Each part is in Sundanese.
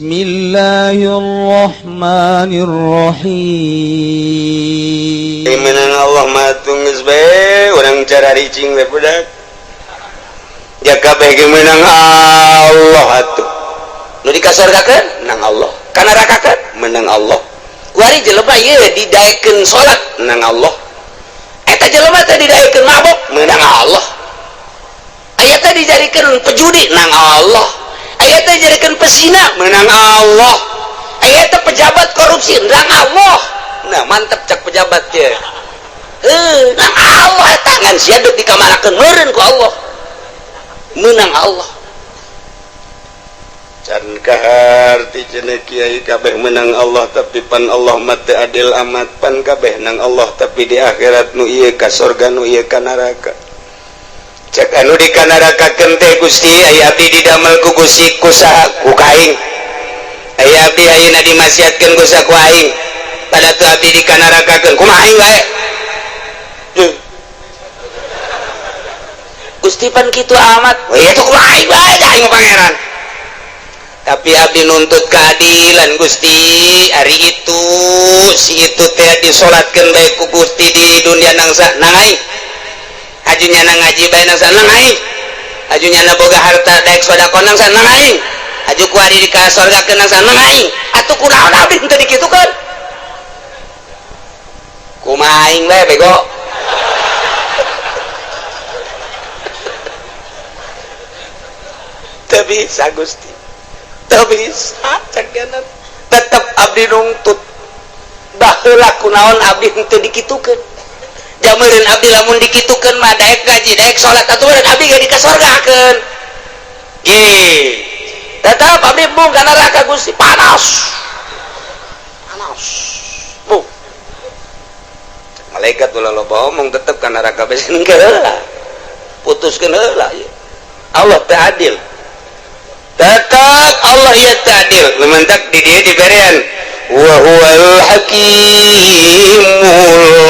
Bismillahirrahmanirrahim. Menang Allah mah geus bae urang cara ricing we budak. Ya kabeh ge menang Allah atuh. Nu dikasorgakeun menang Allah, ka nerakakeun menang Allah. Kuari jelema ieu didaekeun salat menang Allah. Eta jelema teh didaekeun mabok menang Allah. Aya teh dijadikeun pejudi nang Allah. Aya teh dijadikeun pesina menang Allah. Aya teh pejabat korupsi nang Allah. Nah, mantep cak pejabat teh. Heuh, nang Allah tangan sia deuk dikamanakeun meureun ku Allah. Menang Allah. Can kaharti cenah kiai kabeh menang Allah tapi pan Allah mah teu adil amat, pan kabeh nang Allah tapi di akhirat nu ieu ka sorga nu ieu ka neraka. Cek anu di kanarakakeun teh Gusti aya abdi didamel ku Gusti ku saha ku kaing. Aya abdi ayeuna dimaksiatkeun ku saha ku aing. Pada tu abdi dikanarakakeun kumaha aing bae. Gusti pan kitu amat. We itu kumaha aing bae aing pangeran. Tapi abdi nuntut keadilan Gusti, ari itu si itu teh disolatkeun bae ku Gusti di dunia nangsa nang aing. Hajunya na ngaji bae nang sana aing. Hajunya na boga harta daek sedekah nang sana aing. Haju ku ari di ka sorgakeun nang sana aing. Atuh kunaon abdi teu dikitukeun? Kumaha aing bae bego. Teu bisa Gusti. Teu bisa cek diana. Tetep abdi nungtut. Baheula kunaon abdi teu dikitukeun? Jamurin abdi lamun dikitukeun mah daek ngaji daek salat atuh meureun abdi ge dikasorgakeun. Ge. Tetep abdi bung ka neraka Gusti panas. Panas. Bung. Malaikat ulah loba omong tetep ka neraka bae heula. Putuskeun heula ieu. Allah teh adil. Tetep Allah ieu teh adil. Lumantak di dieu diberean wa huwal hakimul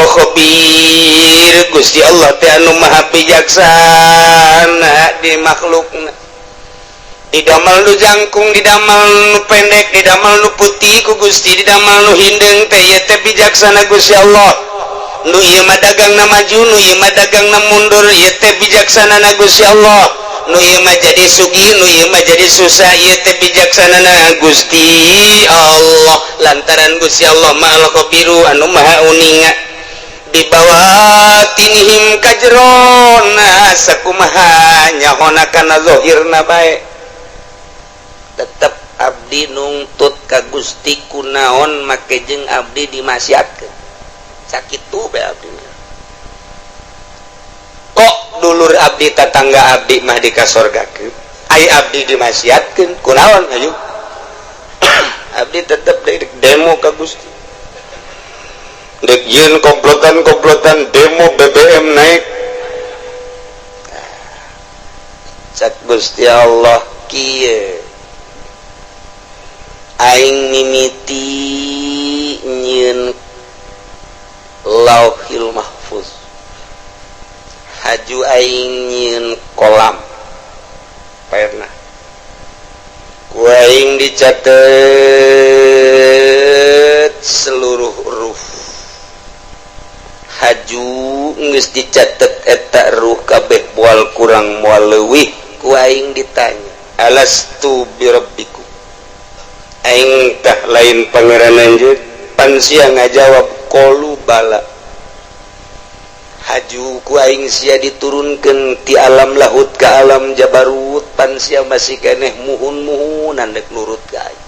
khabir. Gusti Allah teh anu maha bijaksana di makhlukna. Didamel nu jangkung, didamel nu pendek, didamel nu putih ku Gusti, didamel nu hindeung teh ieu teh bijaksana Gusti Allah. Nu ieu mah dagangna maju, nu ieu mah dagangna mundur, ieu teh bijaksanana Gusti Allah. Nu ieu mah jadi sugih, nu ieu mah jadi susah, ieu teh bijaksanana Gusti Allah. Lantaran Gusti Allah Maha Khabiru anu maha uninga. Di bawah tinihim kajrona sakumaha nyahona kana zahirna bae. Tetep abdi nungtut ka Gusti kunaon make jeung abdi dimaksiatkeun. Sakitu bae abdi. Kok dulur abdi tatangga abdi mah dikasorgakeun, ai abdi dimaksiatkeun kunaon ayo. Abdi tetep demo ka Gusti. Dek yeun komplotan-komplotan demo BBM naik. Cak Gusti Allah kieu. Aing mimiti nyieun Lauhil Mahfuz. Haju aing nyieun kolam pernah ku aing dicatet seluruh huruf. Haju geus dicatet eta ruh kabeh moal kurang moal leuwih. Ku aing ditanya alastu birabbikum, aing tah lain pangeran anjeun? Pan sia ngajawab qalu bala. Haju ku aing sia diturunkeun ti alam lahut ka alam jabarut, pan sia masih keneh muhun-muhunan dek nurut ka aing.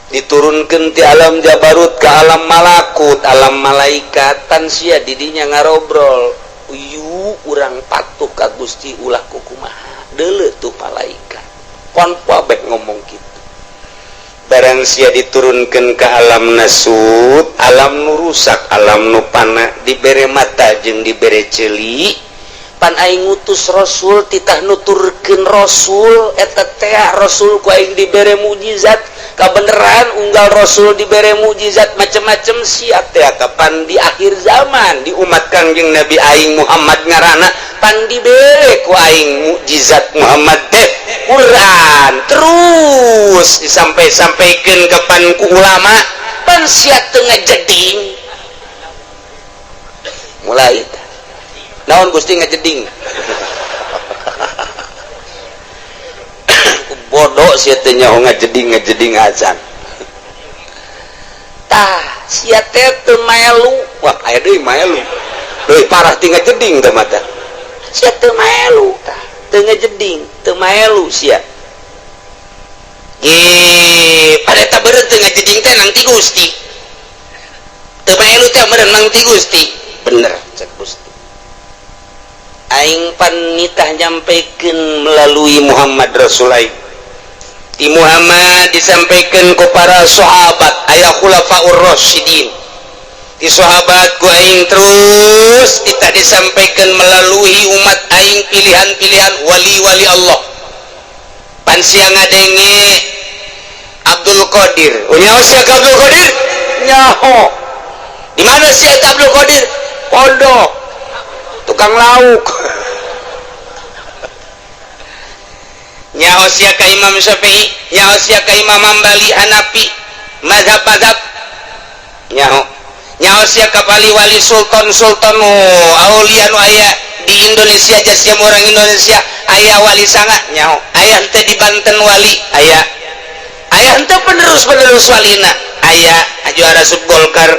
Diturunkeun ti alam jabarut ka alam malakut, alam malaikat, pan sia didinya ngarobrol. Uyu urang patuh ka Gusti ulah kukumaha. Deuleu tuh malaikat. Pon kabeh ngomong kitu. Barang sia diturunkan ke alam nasut, alam nu rusak, alam nu pana, dibere mata jeung dibere ceuli. Pan aing ngutus rasul titah nuturkeun rasul eta teh rasul ku aing dibere mujizat Kebenaran unggal Rasul dibere mukjizat macem-macem siap teh kapan di akhir zaman di umat Kangjeng Nabi aing Muhammad ngarana pan dibere ku aing mukjizat Muhammad teh Quran terus disampai-sampaikeun kapan ku ulama pan sia teu ngajeding mulai naon Gusti ngajeding bodoh sia teh nyaho ngajeding acan tah sia teh teu maelu wah aya deui maelu leuwih parah ti ngajeding teh mata sia teu maelu tah teu ngajeding teu maelu sia ge pada eta beureut teu ngajeding teh nang ti Gusti teu maelu teh meureun nang ti Gusti bener cek Gusti aing pan nitah nyampaikan melalui Muhammad Rasul aing di Muhammad disampaikan ke para sahabat aya khulafaur rasyidin di sahabat ku aing terus kita disampaikan melalui umat aing pilihan-pilihan wali-wali Allah pan sia ngadenge Abdul Qadir nyaho sia ka Abdul Qadir nyaho di mana sia Abdul Qadir pondok tukang lauk nyaho sia ka Imam Syafi'i nyaho sia ka Imam Hambali Hanafi mazhab-mazhab nyaho nyaho sia ka wali-wali sultan-sultan aulia nu aya di Indonesia sia orang Indonesia aya wali sanga nyaho aya henteu di Banten wali aya aya henteu penerus-penerus walina aya juara sub Golkar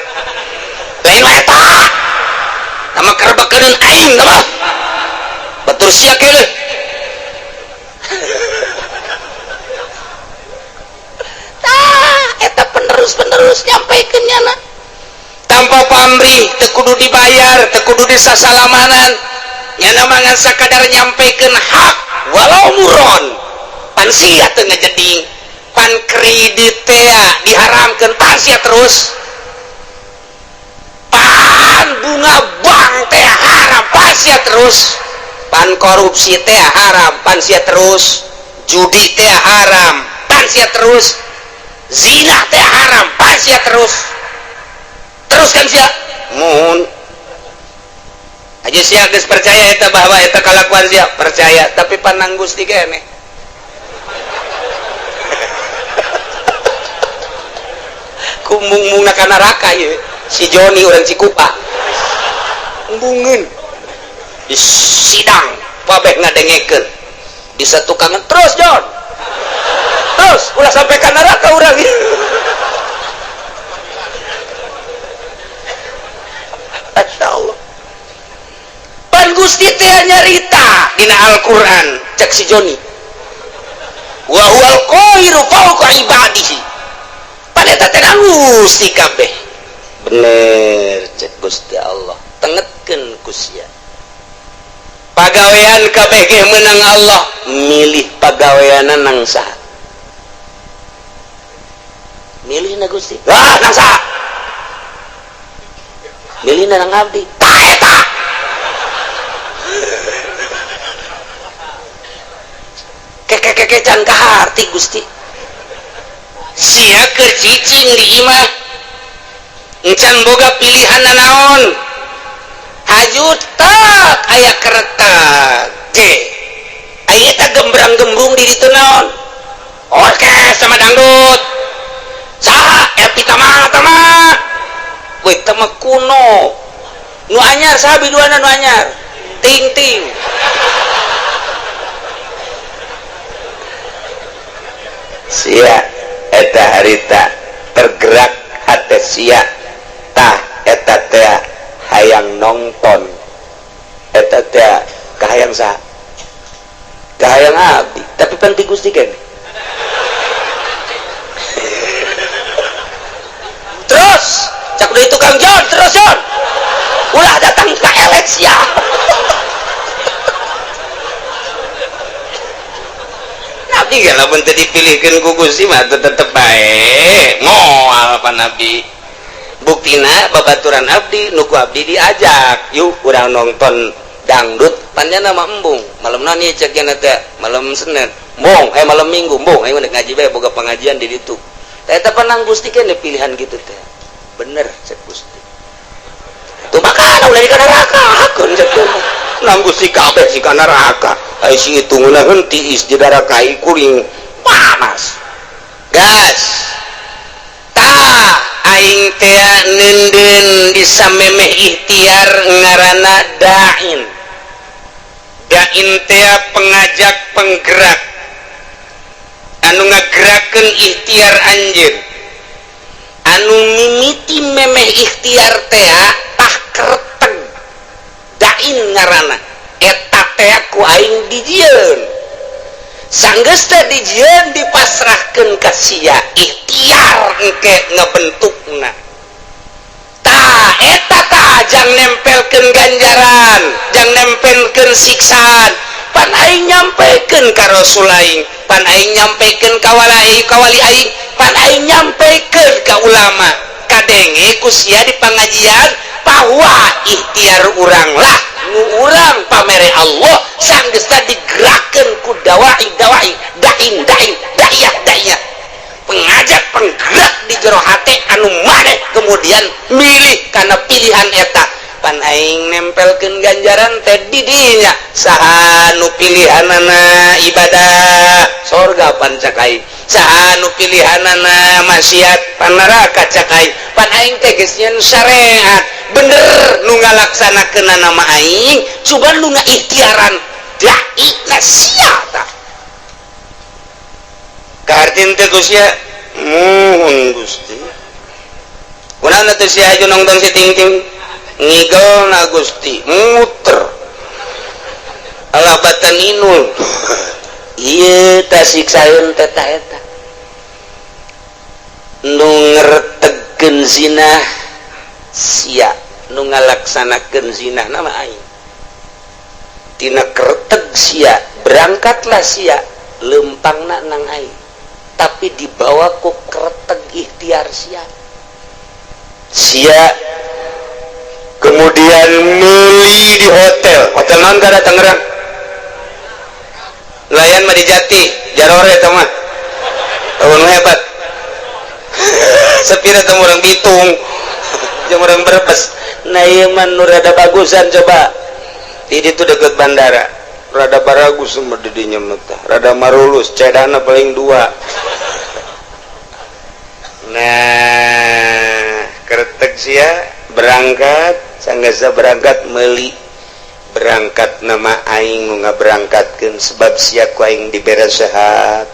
lain wae eta sama kerbakeun aing mah batur sia keuleuh tah eta penerus-penerus nyampaikeun nyana tanpa pamrih teu kudu dibayar teu kudu disasalamanan nyana mangan sakadar nyampaikeun hak walau muron pan sia teu ngajeding pan kredit teh diharamkeun pan sia terus pan bunga bank teh haram pan sia terus pan korupsi teh haram pan sia terus judi teh haram pan sia terus zina teh haram pan sia terus terus kan sia mun aja sia geus percaya eta bahwa eta kalakuan sia percaya tapi panang Gusti keneh kumbung-mungna ka neraka ieu si Joni urang Cikupa embungeun di sidang kabeh ngadengekeun di satukangan terus Jon terus ulah sampai ka neraka urang Masya Allah pan Gusti teh nyarita dina Al-Qur'an cek si Joni wa huwal qahiru fawqa ibadihi pan eta teh Gusti kabeh bener cek Gusti Allah tengetkeun ku sia pagawean kabeh ge meunang Allah milih pagaweanna nang saha milih na Gusti wah nang saha milih na nang abdi tah eta keke-keke can kaharti Gusti sia keur cicing di imah encan boga pilihan naon haju tak aya keretak J aya eta gembrang-gembrung di ditu naon orkes sama dangdut saha Elpi Tama tama we tama kuno nu anyar saha biduana nu anyar ting-ting sia eta harita tergerak hate sia tah eta teh hayang nonton eta teh kahayang saha kahayang abdi tapi pan ti Gusti keneh terus cak deui tukang Jon terus Jon ulah datang ka elek sia Nabi ge lamun teu dipilihkeun ku Gusti mah tetep bae moal pan Nabi buktina babaturan abdi nu ku abdi diajak yuk urang nonton dangdut panjana mah embung malam nani cek nya teh malam Senin embung malam Minggu embung aing ngaji bae boga pengajian di ditu Eta panang Gusti kan pilihan gitu teh. Bener cek Gusti. Tuh makana ulah di kana neraka hakeun cek teh. Nang Gusti kabeh si kana neraka. Ai si itu ngeunaheun tiis di neraka kuring panas. Gas. Tah aing teh neundeun di samemeh ikhtiar ngaranna da'in. Da'in teh pengajak penggerak. Anu ngagerakeun ikhtiar anjeun, anu mimiti memeh ikhtiar teh tah kerteg dain ngaranna eta teh ku aing dijieun, sanggeus teh dijieun dipasrahkeun ka sia ikhtiar engke ngebentukna. Tah eta tah jang nempelkeun ganjaran, jang nempelkeun siksaan, pan aing nyampekeun ka rasul aing, pan aing nyampekeun ka walai kawali aing, pan aing nyampekeun ka ulama. Kadenge ku sia di pangajian bahwa ikhtiar urang lah nu urang pamere Allah sanggeus digerakkeun ku dawai dawai dain dain daiyah daiyah pengajak penggerak di jero hate anu maneh kemudian milih karena pilihan eta. Pan aing nempelkeun ganjaran teh di dinya saha nu pilihanana ibadah sorga pan cak aing, saha nu pilihanana maksiat pan neraka cak aing. Pan aing teh geus nyeun syariat bener nu ngalaksanakeunana mah aing, coba nu ngaikhtiaran dai na sia tah. Kahartin teh Gusti muhun Gusti kunaon atuh sia aju nongtong si ting-ting ngigel na Gusti muter alabatan inul ieu tah siksaeun teh ta eta nu ngertegkeun zina sia, nu ngalaksanakeun zina nama aing. Tina kerteg sia berangkatlah sia lempangna nang aing, tapi dibawa ku kerteg ikhtiar sia. Sia kemudian meli di hotel, hotel naon kada Tangerang? Layan mah di Jati, jarore eta mah. Tahun hebat. Sepira teh urang Bitung, jeung urang Brebes. Nah ieu mah nu rada bagusan coba. Di ditu deket bandara. Rada baragus mah di dinya mah tah. Rada marulus, cedana paling dua. Nah, kertek sia berangkat, sanggasa berangkat meuli, berangkat nama aing nu ngaberangkatkeun sebab sia ku aing dibere sehat,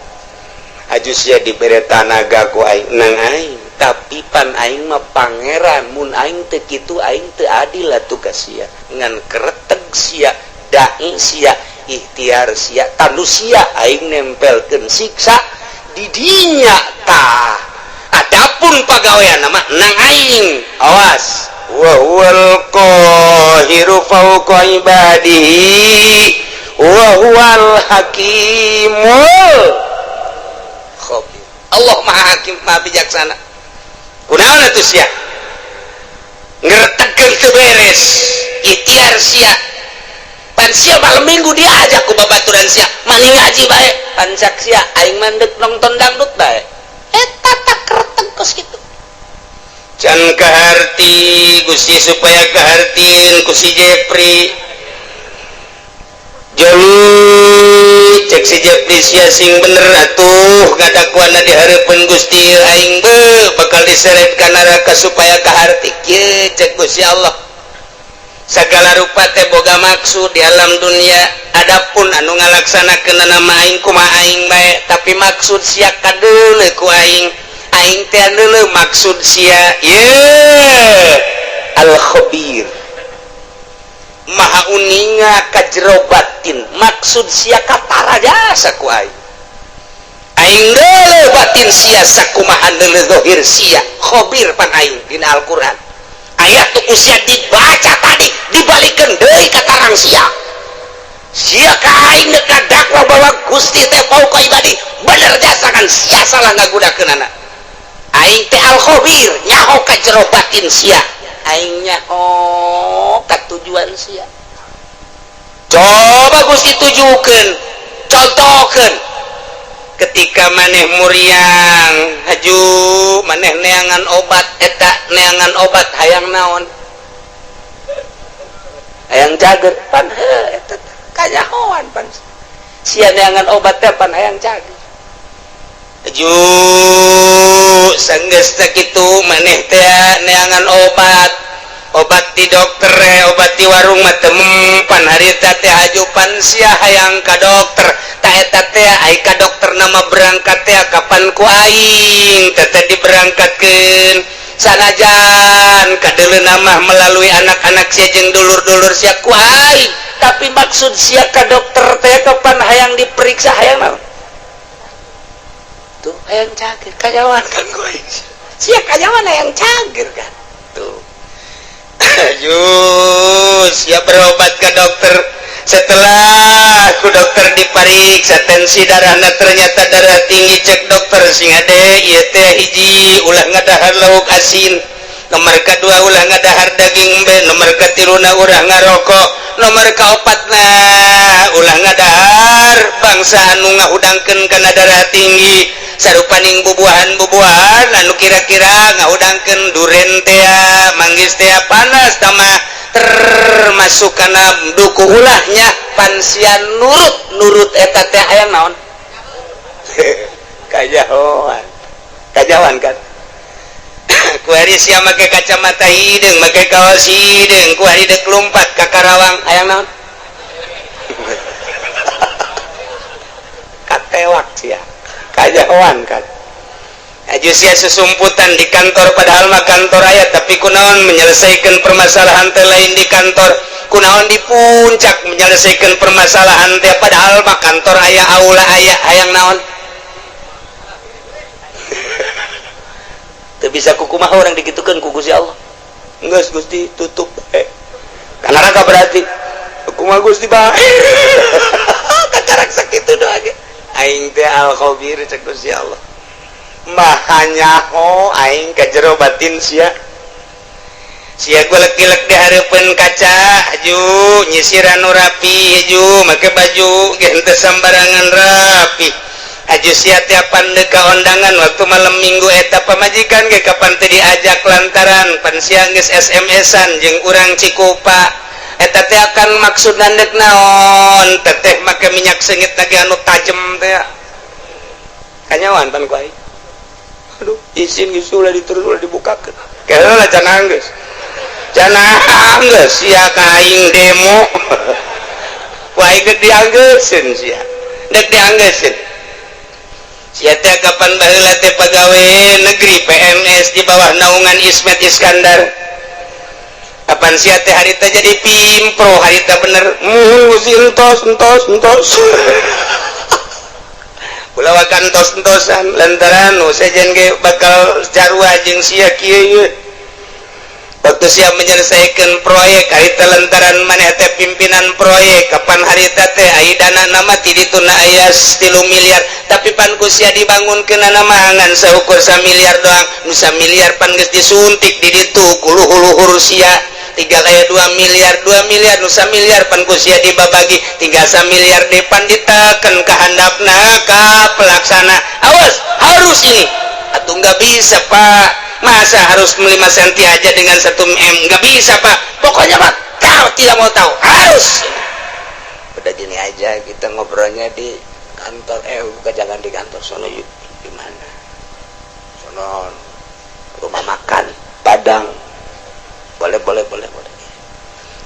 aju sia dibere tanaga ku aing nang aing, tapi pan aing mah pangeran, mun aing teu kitu aing teu adil atuh ka sia, ngan kereteg sia, dai sia, ikhtiar sia, tanu sia aing nempelkeun siksa di dinya tah. Adapun pagawean nama nang aing, awas. Wa huwal qahiru fawqa ibadihi wa huwal hakimul khabir. Allah Maha Hakim, Maha Bijaksana. Kunaon atuh sia? Ngertegkeun teu beres, ikhtiar sia. Pan sia malam minggu diajak ku babaturan sia, mani ngaji bae, pan cak sia aing mah deuk nonton dangdut bae. Eta tak kerteg kos kitu. Can kaharti Gusti supaya kahartin ku si Jepri. Joli cek si Jepri sia sing bener atuh ngadakuana di hareupeun Gusti aing beuh bakal diseret ka neraka supaya kaharti kieu cek Gusti Allah. Sagala rupa teh boga maksud di alam dunia, adapun anu ngalaksanakeun nama aing kumaha aing bae, tapi maksud sia kadeuleu ku aing. Aing teh deuleu maksud sia ye al khabir maha uninga ka jero batin, maksud sia katara jasa ku aing. Aing deuleu batin sia sakumaha deuleu zahir sia, khabir pan aing dina Al-Qur'an. Ayat tu sia dibaca tadi dibalikeun deui ka tarang sia. Sia ka aing deuk kadakwa bahwa Gusti teh fauqa ibadi, bener jasa kan sia salah ngagunakeunana. Aing teh al khabir nyaho ka jero batin sia, aing nyaho ka tujuan sia. Coba Gusti tujukeun, contohkeun ketika maneh muriang haju Maneh neangan obat eta, neangan obat hayang naon? Hayang cager. Pan heuh, eta kanyahoan pan sia neangan obat teh pan hayang cager. Ju sanggeus teh kitu, maneh teh neangan obat, obat di dokter, obat di warung mah teu mempan. Harita teh hajupan sia hayang ka dokter. Ta eta teh ai ka dokter nama berangkat teh kapan ku aing teh diberangkatkeun, sanajan kadeuleu mah melalui anak-anak sia jeung dulur-dulur sia ku aing, tapi maksud sia ka dokter teh kapan hayang diperiksa, hayang naon tuh? Hayang cager. Kanyahoan kan ku aing sia kanyahoan hayang cager kan tuh. Jus ya berobat ke dokter. Setelah ku dokter diperiksa tensi darahna, ternyata darah tinggi. Cek dokter, "Sing hade ieu teh, hiji, ulah ngadahar lauk asin, nomor kedua, ulah ngadahar daging embe, nomor katiluna, ulah ngarokok, nomor kaopatna, ulah ngadahar bangsa anu ngahudangkeun kana darah tinggi, sarupaning bubuahan-bubuahan anu kira-kira ngahudangkeun, duren tea, manggis tea, panas tama termasuk kana duku ulahnya." Pan sia nurut nurut eta teh hayang naon? Kajahoan, kajahoan kan. Kuari sia make kacamata hideung, make kaos hideung, kuari dek lompat ka Karawang, hayang naon? Katewak sia. Kajahoan kan. Aju sia susumputan di kantor, padahal mah kantor aya, tapi kunaon menyelesaikan permasalahan teh lain di kantor? Kunaon di puncak menyelesaikan permasalahan teh, padahal mah kantor aya, aula aya? Hayang naon? Teu bisa kukumaha orang dikitukeun ku Gusti Allah. Geus, Gusti, tutup eh karena neraka berarti kumaha, Gusti, bae kacarak sakitu doa ge. Aing teh al khabir, cek Gusti Allah, maha nyaho aing ka jero batin sia. Sia golek-golek di hareupeun kaca, ju nyisiran nu rapi, ju make baju ge henteu sambarangan rapi. Aju sia tiapan deuk ka ondangan waktu malam Minggu eta, pamajikan ge kapan teu diajak lantaran pan sia geus SMS-an jeung urang Cikupa eta teh. Akan maksud dek naon teteh make minyak seungit lagi anu tajem teh? Kanyahoan pan ku aing. Aduh, izin geus, ulah diterus, ulah dibukakeun. Keheula cenah, geus cenah, geus sia ka aing demo ku aing. Dek dianggeuseun sia, dek dianggeuseun sia teh. Kapan baheula teh pegawai negeri PNS di bawah naungan Ismet Iskandar. Kapan sia teh harita jadi pimpro, harita bener muhun Gusti, entos entos entos. Ulah wakan entos-entosan lantaran nu sejen ge bakal jarua jeung sia kieu ieu. Waktu sia menyelesaikan proyek harita lantaran maneh teh pimpinan proyek, kapan harita teh ai dana nama ti dituna aya 3 miliar, tapi pan ku sia dibangunkeun nama ngan saukur miliar doang. Nu miliar pan geus disuntik di ditu ku luhur-luhur sia, tiga kayak 2 miliar, 2 miliar, nu miliar pan ku sia dibabagi, tinggal miliar depan diteken ke handapna ka pelaksana, "Awas, harus ini." "Atau nggak bisa, Pak, masa harus 5 cm aja dengan 1 m? Nggak bisa, Pak." "Pokoknya, Pak, kau tidak mau tahu, harus." "Udah, gini aja, kita ngobrolnya di kantor." "Eh, bukan, jangan di kantor sono." "Yuk, di mana?" "Sono, rumah makan Padang." "Boleh, boleh, boleh, boleh.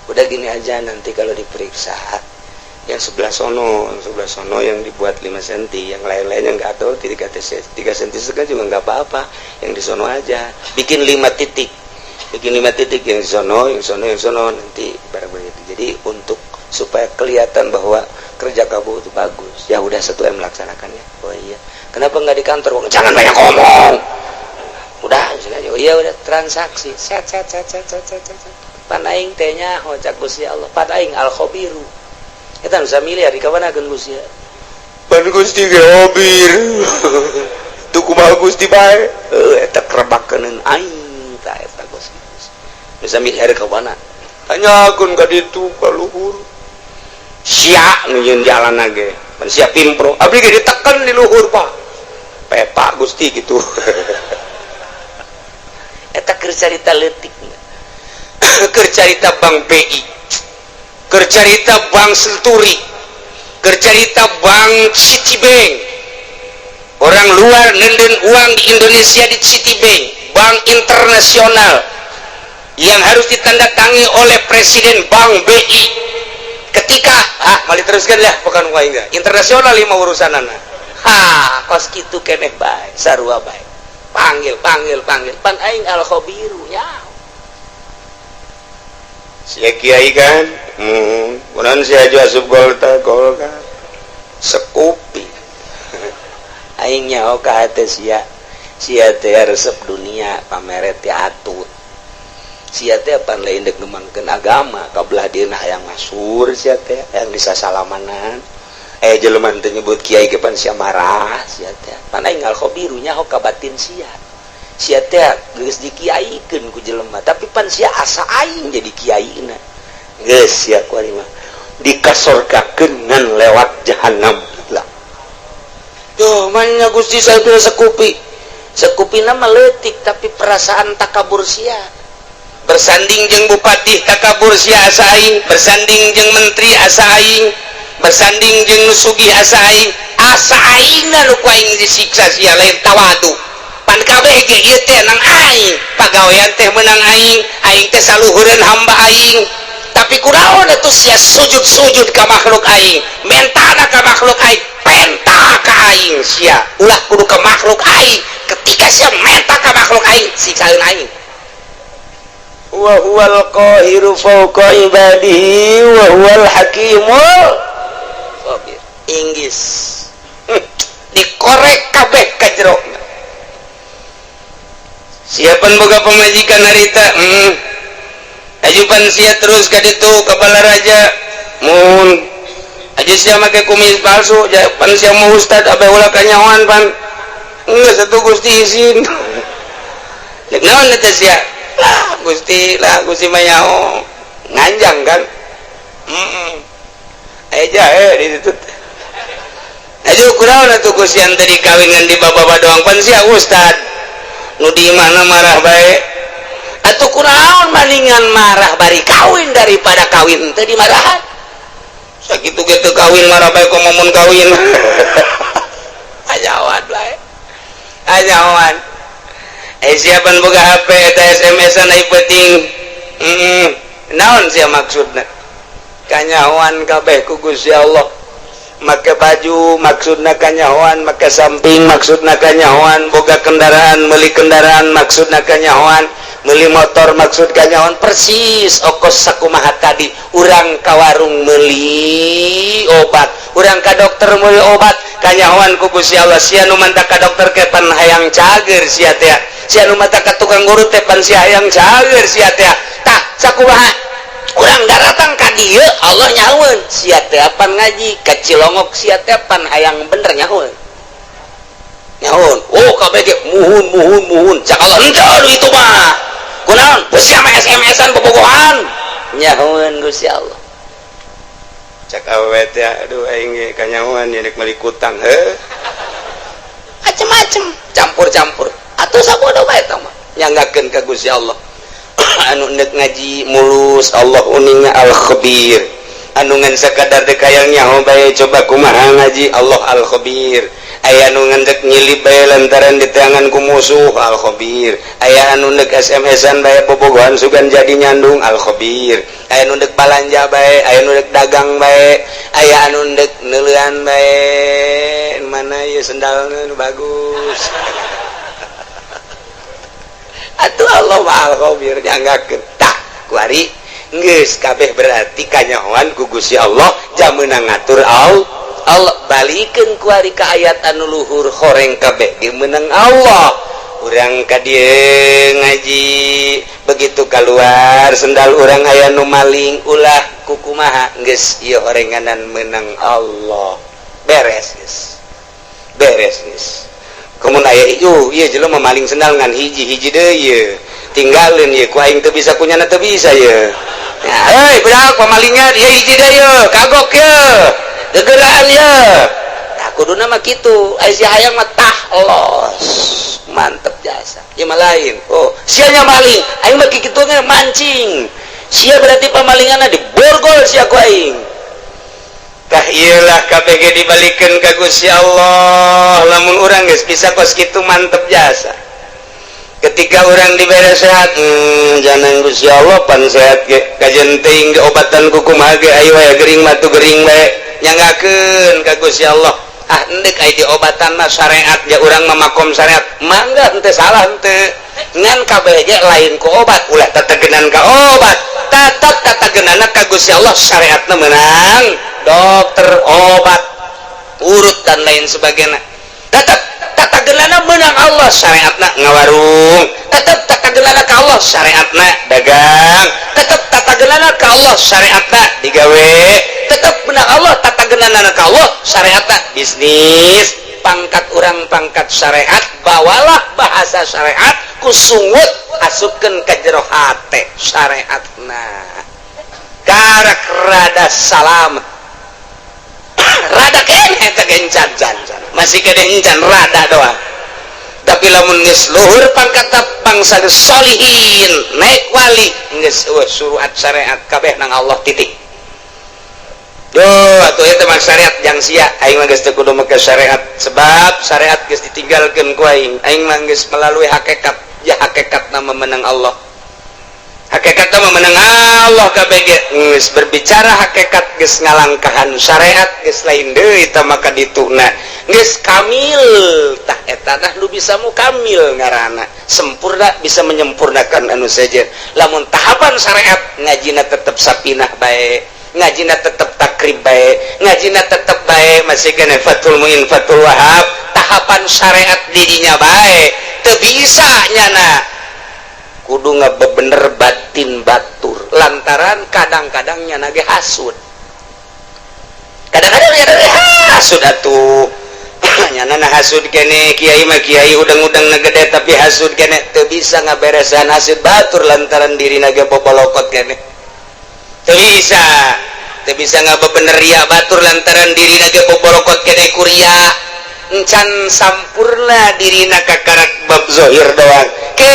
Udah, gini aja, nanti kalau diperiksa yang sebelah sono, sebelah sono yang dibuat 5 cm, yang lain-lainnya nggak tahu, 3 3 cm setengah juga nggak apa-apa. Yang di sono aja bikin 5 titik, bikin 5 titik, yang di sono, yang sono, yang sono, nanti barang begitu. Jadi untuk supaya kelihatan bahwa kerja kamu itu bagus." "Ya udah, 1 m melaksanakannya." "Oh iya, kenapa nggak di kantor?" "Jangan banyak ngomong, udah aja." "Oh iya, udah." Transaksi, set set set set set set set. Pan aing teh nyaho, cak Gusti Allah, pan aing al khabiru. Eta nu miliar di kawana Gusti? Pan Gusti ge khabir tuh, kumaha Gusti bae? Heuh, eta kerebakeun aing ta eta. Gusti nu miliar ka mana? Tanyakeun ka ditu, ka luhur. Sia nu nyieun jalan ge pan sia pimpro, abdi ge ditekan di luhur, Pak. Pepa Gusti gitu. Keur carita leutik, keur carita Bank BI, keur carita Bank Century, keur carita Bank Citibank. Orang luar nenden uang di Indonesia di Citibank, bank internasional yang harus ditandatangi oleh Presiden Bank BI. Ketika ah mali teruskan lah, bukan enggak internasional lima urusan anak. Ha, kos kitu keneh bae, sarua bae. Panggil, panggil, panggil, pan aing al khabiru nya. Sia kiai kan, kunaon sia aju asup Golkar, Golkar sekupi. Aing nyaho ka hate sia, sia teh resep dunia, pamere teh atut. Sia teh pan lain dek ngembangkeun agama, kabelah dieuna hayang masyhur sia teh, hayang disasalamanan. Eh, jelema teu nyebut kiai ge pan sia marah sia teh. Pan aing al khabiru nyaho ka batin sia. Sia teh geus dikiaikeun ku jelema, tapi pan sia asa aing jadi kiaina. Geus sia kuari mah dikasorgakeun ngan lewat jahanam lah. Duh, mana Gusti saya tuh sekupi. Sekupi nama leutik, tapi perasaan takabur sia. Bersanding jeung bupati takabur sia asa aing, bersanding jeung menteri asa aing, bersanding jeung nu sugih asa aing, asa aingna nu ku aing disiksa sia lain tawadu. Pan kabeh ge ieu teh nang aing, pagawean teh menang aing, aing teh saluhureun hamba aing. Tapi kunaon atuh sia sujud-sujud ka makhluk aing, mentana ka makhluk aing, penta ka aing sia, ulah kudu ka makhluk aing. Ketika sia menta ka makhluk aing, siksaeun aing. Wa huwal qahiru fawqa ibadihi wa huwal hakimul khabir. Inggis dikorek kabeh ka jero. Siapan boga pemajikan harita, Ajupan sia terus ka ditu ka Balaraja mun aja sia make kumis palsu pan sia mau ustad abe ulah kanyahoan pan geus atuh Gusti izin. Dek naon eta sia? Lah Gusti, lah Gusti mah nyaho nganjang kan. Aya jahe di situ. Aju kunaon atuh Gusti ante dikawin ngan di bapak doang pan sia ustad. Nu di mana marah bae. Atuh kunaon maningan marah bari kawin daripada kawin teu dimarahan. Sakitu ge teu kawin marah bae komo mun kawin. Ajawan bae. Ajawan. Eh, siapan boga HP eta SMS-an ai penting. Naon sia maksudna? Kanyahoan kabeh ku Gusti Allah. Make baju maksudna kanyahoan, make samping maksudna kanyahoan, boga kendaraan, meuli kendaraan maksudna kanyahoan, meuli motor maksud kanyahoan, persis okos sakumaha tadi. Urang ka warung meuli obat, urang ka dokter meuli obat, kanyahoan ku Gusti Allah. Sia nu manta ka dokter ke pan hayang cager sia teh. Sia nu manta ka tukang urut teh pan sia hayang cager sia teh. Tah sakumaha urang daratang ka dieu Allah nyahoeun sia teh pan ngaji ka Cilongok sia teh pan hayang bener nyahoeun. Nyahoeun. Oh kabeh ge muhun muhun muhun. Cak Allah henteu itu mah. Kunaon? Sia mah SMS-an bobogohan. Nyahoeun Gusti Allah. Cak awewe teh aduh aing ge kanyahoan nya rek meuli kutang heuh. Macem-macem, campur-campur. Atuh sabodo bae eta mah. Nyanggakeun ka Gusti Allah. Anu nek ngaji mulus Allah uningna al-khabir. Anu ngan sakadar dek hayang nyaho bae coba kumaha ngaji Allah al-khabir. Aya anu ngan dek nyilip bae lantaran diteangan ku musuh al-khabir. Aya anu nek SMS-an bae bobogohan sugan jadi nyandung al-khabir. Aya anu dek balanja bae, aya anu dek dagang bae, aya anu dek neuleuan bae, mana ieu sendalna nu bagus. Atuh Allah mah al-khabir nyanggakeun. Tah kuari geus kabeh berarti kanyahoan ku Gusti Allah jam meunang ngatur Allah. Allah balikeun kuari ka ayat anu luhur horeng kabeh ge meunang Allah. Urang ka dieu ngaji begitu keluar sendal urang aya nu maling ulah kukumaha geus ieu horenganan meunang Allah. Beres geus. Beres geus. Kemun aya ieu ieu jelema maling sendal ngan hiji-hiji deui ieu. Tinggalin ieu ku aing teu bisa kunyana teu bisa ieu. Ya, heuy budak pamalingan ieu hiji deui ieu, kagok ieu. Gegeraan ieu. Tah kuduna mah kitu, aya si hayang mah tah los. Mantep jasa. Ieu mah lain. Oh, Sia maling, aing mah kitu mancing. Sia berarti pamalinganna diborgol sia ku aing. Tah iyalah KBG dibalikeun ka Gusti Allah. Lamun urang geus bisa kos kitu mantep jasa. Ketika orang dibere sehat, jangan Gusti Allah pan sehat ge kajen teuing ge obatan ku kumaha ge, ayo aya gering mah tu gering bae, nyanggakeun ka Gusti Allah. Ah, endek aya diobatan mah syariat ya, urang mah makom syariat, mangga, henteu salah henteu, ngan kabeh ge lain ku obat, ulah tetegenan ka obat, tetep tatagenana ka Gusti Allah. Syariatna menang dokter, obat urut dan lain sebagainya, tetep tatagenana menang Allah. Syariatna ngawarung, tetep tatagenana ka Allah. Syariatna dagang, tetep tatagenana ka Allah. Syariatna digawe, tetep menang Allah. Tatagenana ka Allah, syariatna bisnis. Pangkat orang pangkat syariat, bawalah bahasa syariat, kusungut asupkeun ka jero hate syariatna, karak rada salamet, rada kene eta gencan can masih kene encan, rada doang. Tapi lamun geus luhur pangkat bangsa solihin, naik wali, geus suruhat syariat kabeh nang Allah, titik. Duh, atuh eta mah syariat jang sia, aing mah geus teu kudu make syariat sebab syariat geus ditinggalkeun ku aing. Aing mah geus melalui hakikat, ya hakikatna memenang Allah. Hakikatna memenang Allah kabeh ge geus berbicara hakikat, geus ngalangkahan syariat, geus lain deui tah, maka dituna geus kamil. Tah eta tah nu bisa mukamil ngaranna, sempurna, bisa menyempurnakan anu sejen. Lamun tahapan syariat, ngajina tetep sapinah bae, ngajina tetep takrib bae, ngajina tetep bae, masih kene Fathul Muin, Fathul Wahab, tahapan syariat dirinya bae, teu bisa nyana kudu ngabebener batin batur, lantaran kadang-kadang nyana ge hasud, kadang-kadang nyana ge hasud atuh, nyana na hasud kene. Kiai mah kiai udang-udang na gede, tapi hasud kene, teu bisa ngaberesan hasud batur lantaran diri ge bobolokot kene. Teu bisa, teu bisa ngabebener ria batur lantaran diri ge bobolokot kene ku ria, encan sampurna dirina, kakarak bab zohir doang. Ke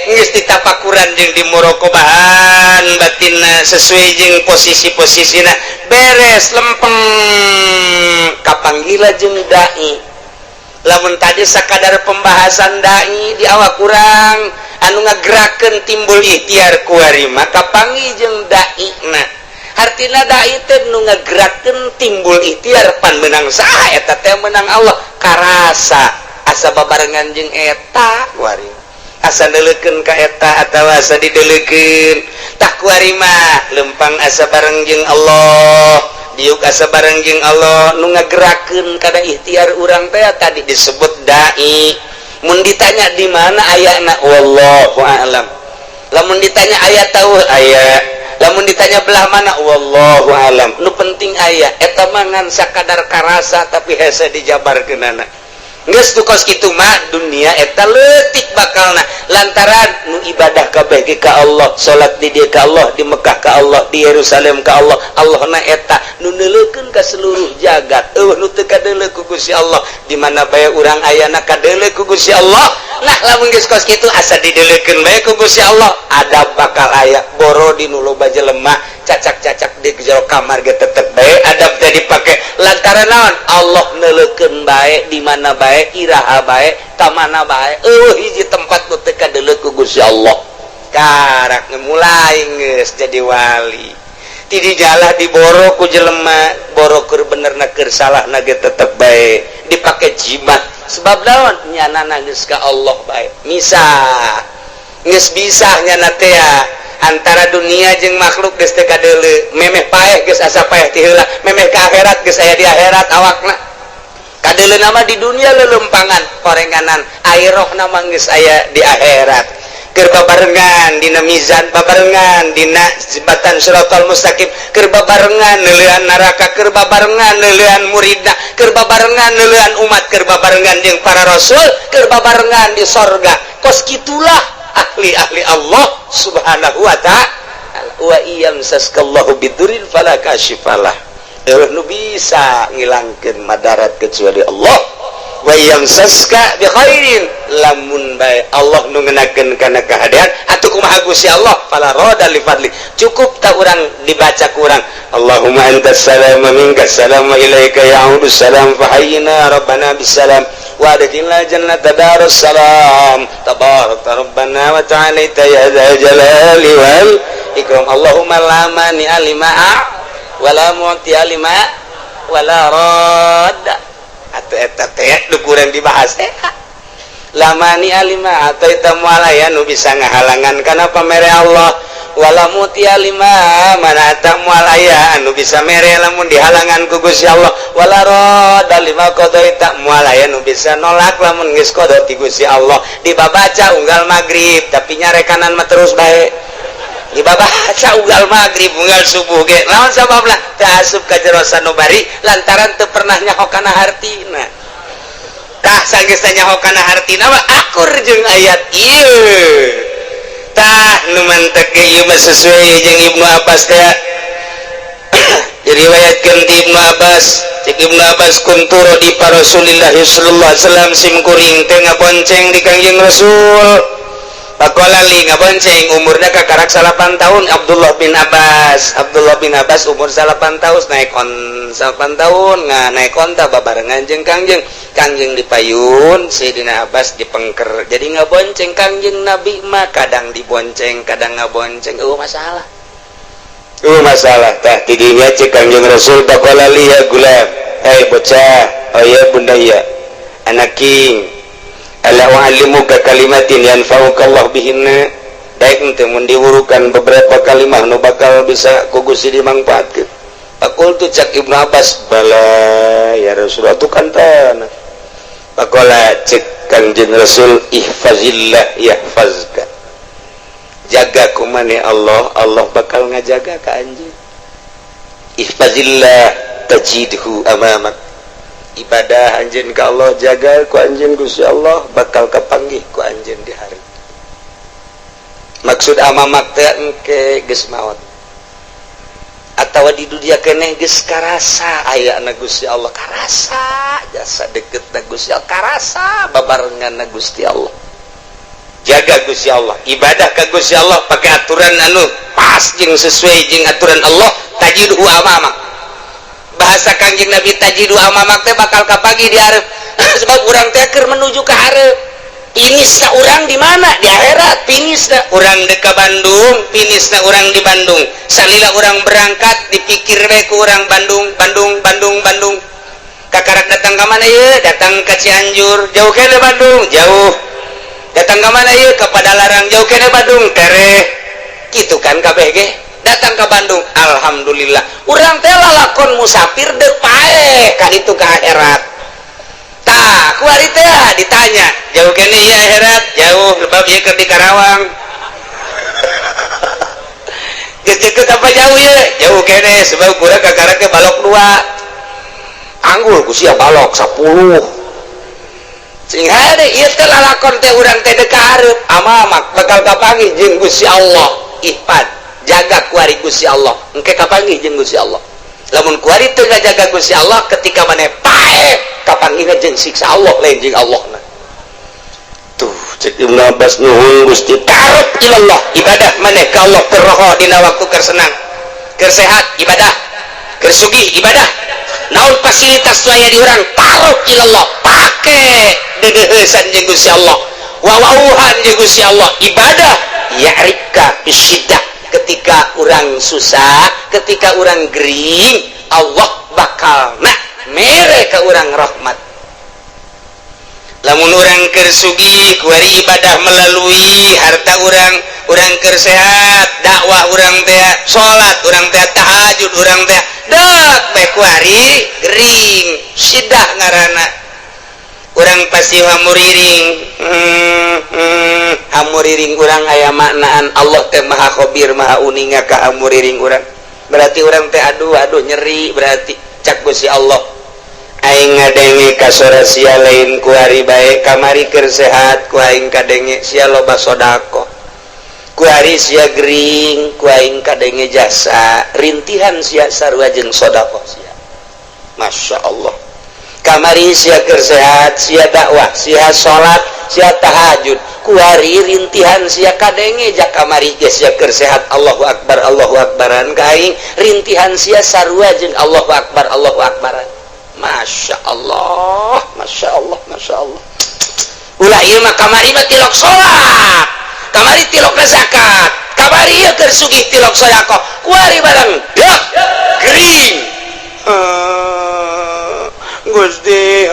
geus ditapakuran jeung di muraqabahan batinna sesuai jeung posisi-posisina, beres, lempeng, kapanggila jeung dai. Lamun tadi sakadar pembahasan dai di awak kurang anu ngagerakeun timbul ikhtiar, kuari maka panggih jeung dai na. Hartina dai teh nu ngagerakeun timbul ikhtiar. Pan menang saha eta teh? Menang Allah. Karasa asa babarengan jeung eta, kuari asa neuleukeun ka eta atawa asa dideulekeun. Tah, kuari mah lempang asa bareng jeung Allah, diuk asa bareng jeung Allah. Nu ngagerakeun kada ikhtiar urang teh tadi disebut dai. Mun ditanya di mana ayana, wallahu a'lam. Lamun ditanya aya tahu aya, lamun ditanya belah mana, wallahu a'lam. Nu penting aya. Eta mah ngan sakadar karasa, tapi hese dijabarkeunana. Geus tu kos kitu mah dunia eta leutik bakalna, lantaran nu ibadah kabeh ge ka Allah, salat di dieu ka Allah, di Mekah ka Allah, di Yerusalem ka Allah. Allah na eta nu neuleukeun ka seluruh jagat, euweuh nu teu kadeuleu ku Gusti Allah. Di mana bae urang ayana kadeuleu ku Gusti Allah. Nah, lamun geus kos kitu asa dideuleukeun bae ku Gusti Allah, adab bakal aya. Boro di nu loba jelema, cacak-cacak di jero kamar ge tetep bae adab teh dipake, lantaran naon? Allah neuleukeun bae di mana bae, iraha bae, ka mana bae, euweuh hiji tempat nu teu kadeuleu ku Gusti Allah. Karak mulai geus jadi wali ti dijalah, diboro ku jelema, boro keur bener na keur salah na ge tetep bae dipake jimat. Sebab naon? Nyana geus ka Allah bae, misah geus bisa nyana teh antara dunia jeung makhluk, geus teu kadeuleu. Memeh paeh geus asa paeh ti heula, memeh ka akhirat geus aya di akhirat awakna. Kadeuleu nama di dunia lelempangan korenganan, air nama geus aya di akhirat, keur babarengan dina mizan, babarengan dina jembatan siratal mustaqim, keur babarengan neuleuan neraka, keur babarengan neuleuan muridna, keur babarengan neuleuan umat, keur babarengan jeung para rasul, keur babarengan di sorga. Kos kitulah ahli-ahli Allah Subhanahu wa ta'ala. Wa iyamsaskallahu bidurrin fala kashifalah, euweuh nu bisa ngilangkeun madarat kecuali Allah. Wa yamsaska bi khairin, lamun bae Allah nu ngenakeun kana kahadean atuh kumaha Gusti Allah, fala rada li fadli. Cukup tak urang dibaca ku urang, Allahumma antas salam wa minkas salam wa ilaika ya'udus salam fahayyina rabbana bisalam wa adkhilna jannata darus salam tabarakta rabbana wa ta'alaita ya dzal jalali wal ikram. Allahumma la mani'a lima wa la mu'tiya lima wa la radda. Atuh eta teh nu kurang dibahas teh la mani'a lima ataita moal aya nu bisa ngahalangan kana pamere Allah, wala mu'tiya lima manata moal aya anu bisa mere lamun dihalangan ku Gusti Allah, wala radda lima qadaita moal aya nu bisa nolak lamun geus qada ti Gusti Allah. Dibabaca unggal magrib tapi nyarekanan mah terus bae, dibabaca unggal magrib unggal subuh ge naon sababna teu asup ka jero sanubari lantaran teu pernah nyaho kana hartina. Tah sanggeus nyaho kana hartina mah akur jeung ayat ieu. Tah nu mantek ge ieu mah sesuai jeung Ibnu Abbas teh. Diriwayatkeun ti Ibnu Abbas, cek Ibnu Abbas kunturo di pa Rasulillah sallallahu alaihi wasallam, sim kuring teh ngabonceng di Kangjeng Rasul. Pakola li ngabonceng umurna kakarak 8 tahun Abdullah bin Abbas. Abdullah bin Abbas umur 8 tahun naik on 8 tahun nga naik onta babarengan jeung Kangjeng. Kangjeng dipayun, Sayyidina Abbas dipengker. Jadi ngabonceng Kangjeng Nabi mah kadang dibonceng, kadang ngabonceng. Eueuh masalah. Eueuh masalah tah tidinya cek Kangjeng Rasul pakola li ya gulam. Hei bocah, oh ya bunda ya. Anaking ala wa'alimuka kalimatin yanfa'uka Allah bihinna, daek teh mun diwurukan beberapa kalimah nu bakal bisa ku Gusti dimangfaatkeun. Faqultu cak Ibnu Abbas bala ya Rasulullah tu kan tanah. Faqala cek Kangjeng Rasul ihfazillah yahfazka, jaga kumane Allah, Allah bakal ngajaga ka anjeun. Ihfazillah tajidhu amamak, ibadah anjeun ka Allah jaga ku anjeun Gusti Allah bakal kapanggih ku anjeun di hari. Maksud amamak teh engke geus maot atawa di dunia keneh geus karasa ayana Gusti Allah, karasa jasa deket na Gusti Allah, karasa babarengan na Gusti Allah. Jaga Gusti Allah, ibadah ka Gusti Allah pakai aturan anu pas jeung sesuai jeung aturan Allah, tajidhu amamak. Bahasa Kangjeng Nabi tajidu amamak teh bakal kapanggih di hareup. Sebab urang teh keur menuju ka hareup. Finisna urang di mana? Di akhirat. Finisna urang deuk ka Bandung, finisna urang di Bandung. Salila urang berangkat dipikir we ku urang Bandung, Bandung, Bandung, Bandung. Kakarak datang ka mana ieu? Datang ka Cianjur, jauh keneh Bandung, jauh. Datang ka mana ieu? Ka Padalarang, jauh keneh Bandung, tereh. Kitu kan kabeh ge. Datang ke Bandung, alhamdulillah. Urang teh lalakon musafir deuk paeh ka ditu ka akhirat. Tah, kuari teh ditanya, jauh keneh ieu akhirat? Jauh, sebab ieu keur di Karawang. Geus deukeut apa jauh ieu? Jauh keneh sebab kurang kakara ke balok 2. Anggul ku sia balok 10. Sing hade ieu teh lalakon teh urang teh deuk ka hareup, amamak bakal kapanggih jeung Gusti Allah. Ihfad, jaga kuari Gusti Allah, engke kapanggih jeung Gusti Allah. Lamun kuari teu ngajaga Gusti Allah ketika maneh paeh kapanggihna jeung siksa Allah lain jeung Allahna. Tuh cek Ibnu Abbas nuhun Gusti, tarub ilallah, ibadah maneh ka Allah perroho dina waktu keur senang, keur sehat ibadah, keur sugih ibadah. Naon fasilitas nu aya di urang tarub ilallah, pake deudeuheusan jeung Gusti Allah, wawauhan jeung Gusti Allah, ibadah ya'rifka bisyiddah. Ketika orang susah, ketika orang gering, Allah bakal nak mere ke orang rahmat. Lamun orang keur sugih kuari ibadah melalui harta orang, orang keur sehat, dakwah orang teh, salat orang teh, tahajud orang teh, dek bae kuari gering, sidah ngaranna. Urang pasti hamuriring, hamuriring urang aya maknaan Allah teh maha khabir maha uninga ka hamuriring urang. Berarti urang teh aduh aduh nyeri berarti cak Gusti Allah. Aing ngadenge kasora sia lain ku hari bae kamari keur sehat ku aing kadenge sia loba sedekah. Ku hari sia gering ku aing kadenge jasa rintihan sia sarua jeung sedekah sia. Masya Allah. Kamari sia keur sehat, sia dakwah, sia salat, sia tahajud. Kuari rintihan sia kadenge. Jak kamari ge sia keur sehat, Allahu akbar, Allahu akbaran ka aing. Rintihan sia sarua jeung Allahu akbar, Allahu akbaran. Masya Allah, Masya Allah, Masya Allah. Ulah, ieu mah kamari mah tilok salat, kamari tilok zakat, kamari ieu keur sugih tilok sedekah, kuari barang dak gering. Gusti,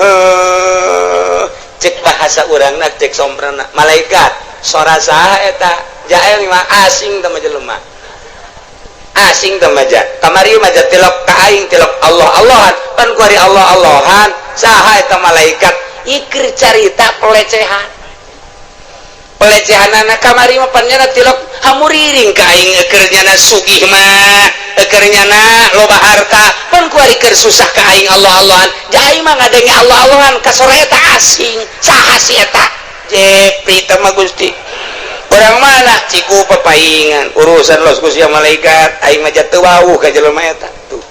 cek bahasa urangna, cek somprana malaikat, sora saha eta? Jael mah asing teh mah, jelema asing teh mah. Kamari mah tilok ka aing, tilok Allah Allahan, pan kuari Allah Allahan saha eta? Malaikat ikir carita pelecehan, pelecehan anak. Kamari mah pan nyana tilok hamuriring ka aing, eukeur nyana sugih mah, eukeur nyana loba harta, pan kuari keur susah ka aing Allah Allahan. Jai mah ngadenge Allah Allahan ka sora eta asing, saha si eta? Jepri teh mah, Gusti, orang mana? Ciku papaingan urusan los ku sia malaikat, aing mah teu wawuh ka jelema eta. Tuh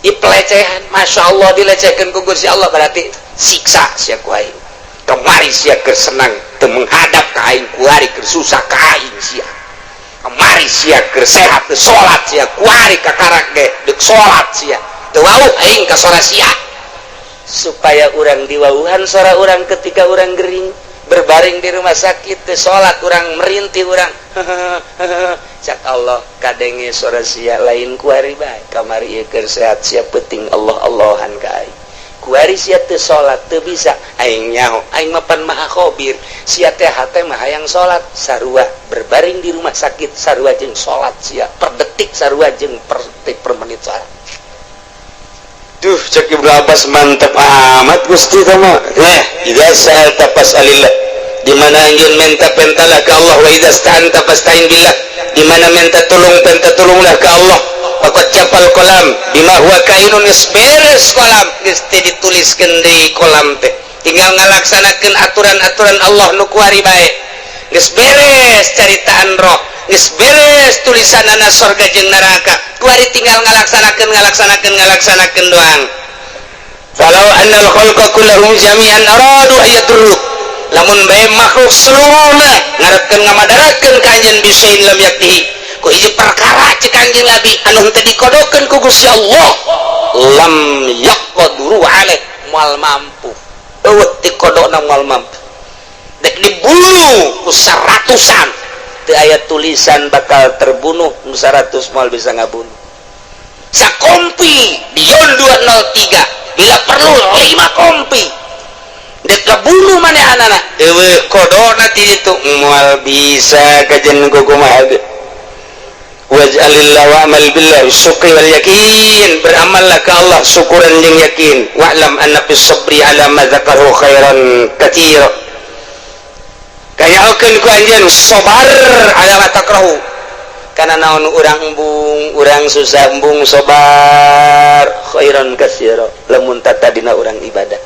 i pelecehan, Masya Allah, dilecehkeun ku Gusti Allah, berarti siksa sia ku aing. Kemari sia keur senang teu menghadap ka aing, kuari keur susah ka aing sia. Kemari sia keur sehat teu salat sia, kuari kakarak ge deuk salat sia. Teu wawuh aing ka sora sia. Supaya urang diwauhan sora urang ketika urang gering berbaring di rumah sakit, teu salat urang, merintih urang, cak Allah, kadenge sora sia lain kuari bae. Kamari ieu keur sehat sia penting Allah Allahan ka aing, kuari sia teu salat teu bisa, aing nyaho, aing mapan maha khobir. Sia teh hate mah hayang salat, sarua berbaring di rumah sakit sarua jeung salat sia, per detik sarua jeung per detik, per menit salat. Duh, cek Ibnu Abbas, mantap amat Gusti tama. Nah, idza sa'alta fas'alillah. Di mana anjeun minta, pentalah ke Allah. Wa idza sta'anta fasta'in billah. Di mana minta tolong, minta tolonglah ke Allah. Waqad jaffal qalam bima huwa kainun, geus beres kolam, geus teu dituliskeun deui kolam teh. Tinggal ngalaksanakeun aturan-aturan Allah nu kuari bae. Geus beres caritaan roh, geus beres tulisanana sorga jeung neraka. Kuari tinggal ngalaksanakeun, ngalaksanakeun, ngalaksanakeun doang. Falau annal khalqa kullahum jami'an aradu ayadurruk, lamun bae makhluk seluruhna ngarepkeun ngamadaratkeun ka anjeun, bisain lam yaktihi, ku hiji perkara, cek Kanjeng Nabi, anu henteu dikodokeun ku Gusti Allah, lam yaqduru alaih, moal mampu. Eueuh dikodokna moal mampu. Dek dibunuh ku seratusan, teu aya tulisan bakal terbunuh, nu 100 moal bisa ngabunuh. Sakompi Dion 203, bila perlu 5 kompi, dek ngabunuh manehanana, eueuh kodona ti ditu, moal bisa kajen kumaha ge. Waj'alillah wa amal billah syukri wal yakin, beramallah ke Allah syukuran jeung yakin. Wa'lam anna fis sabri ala ma dzakaru khairan katsira, kanyahokeun ku anjeun sabar ala ma takrahu, kana naon urang embung, urang susah embung, sabar, khairan katsira lamun tatadina urang ibadah.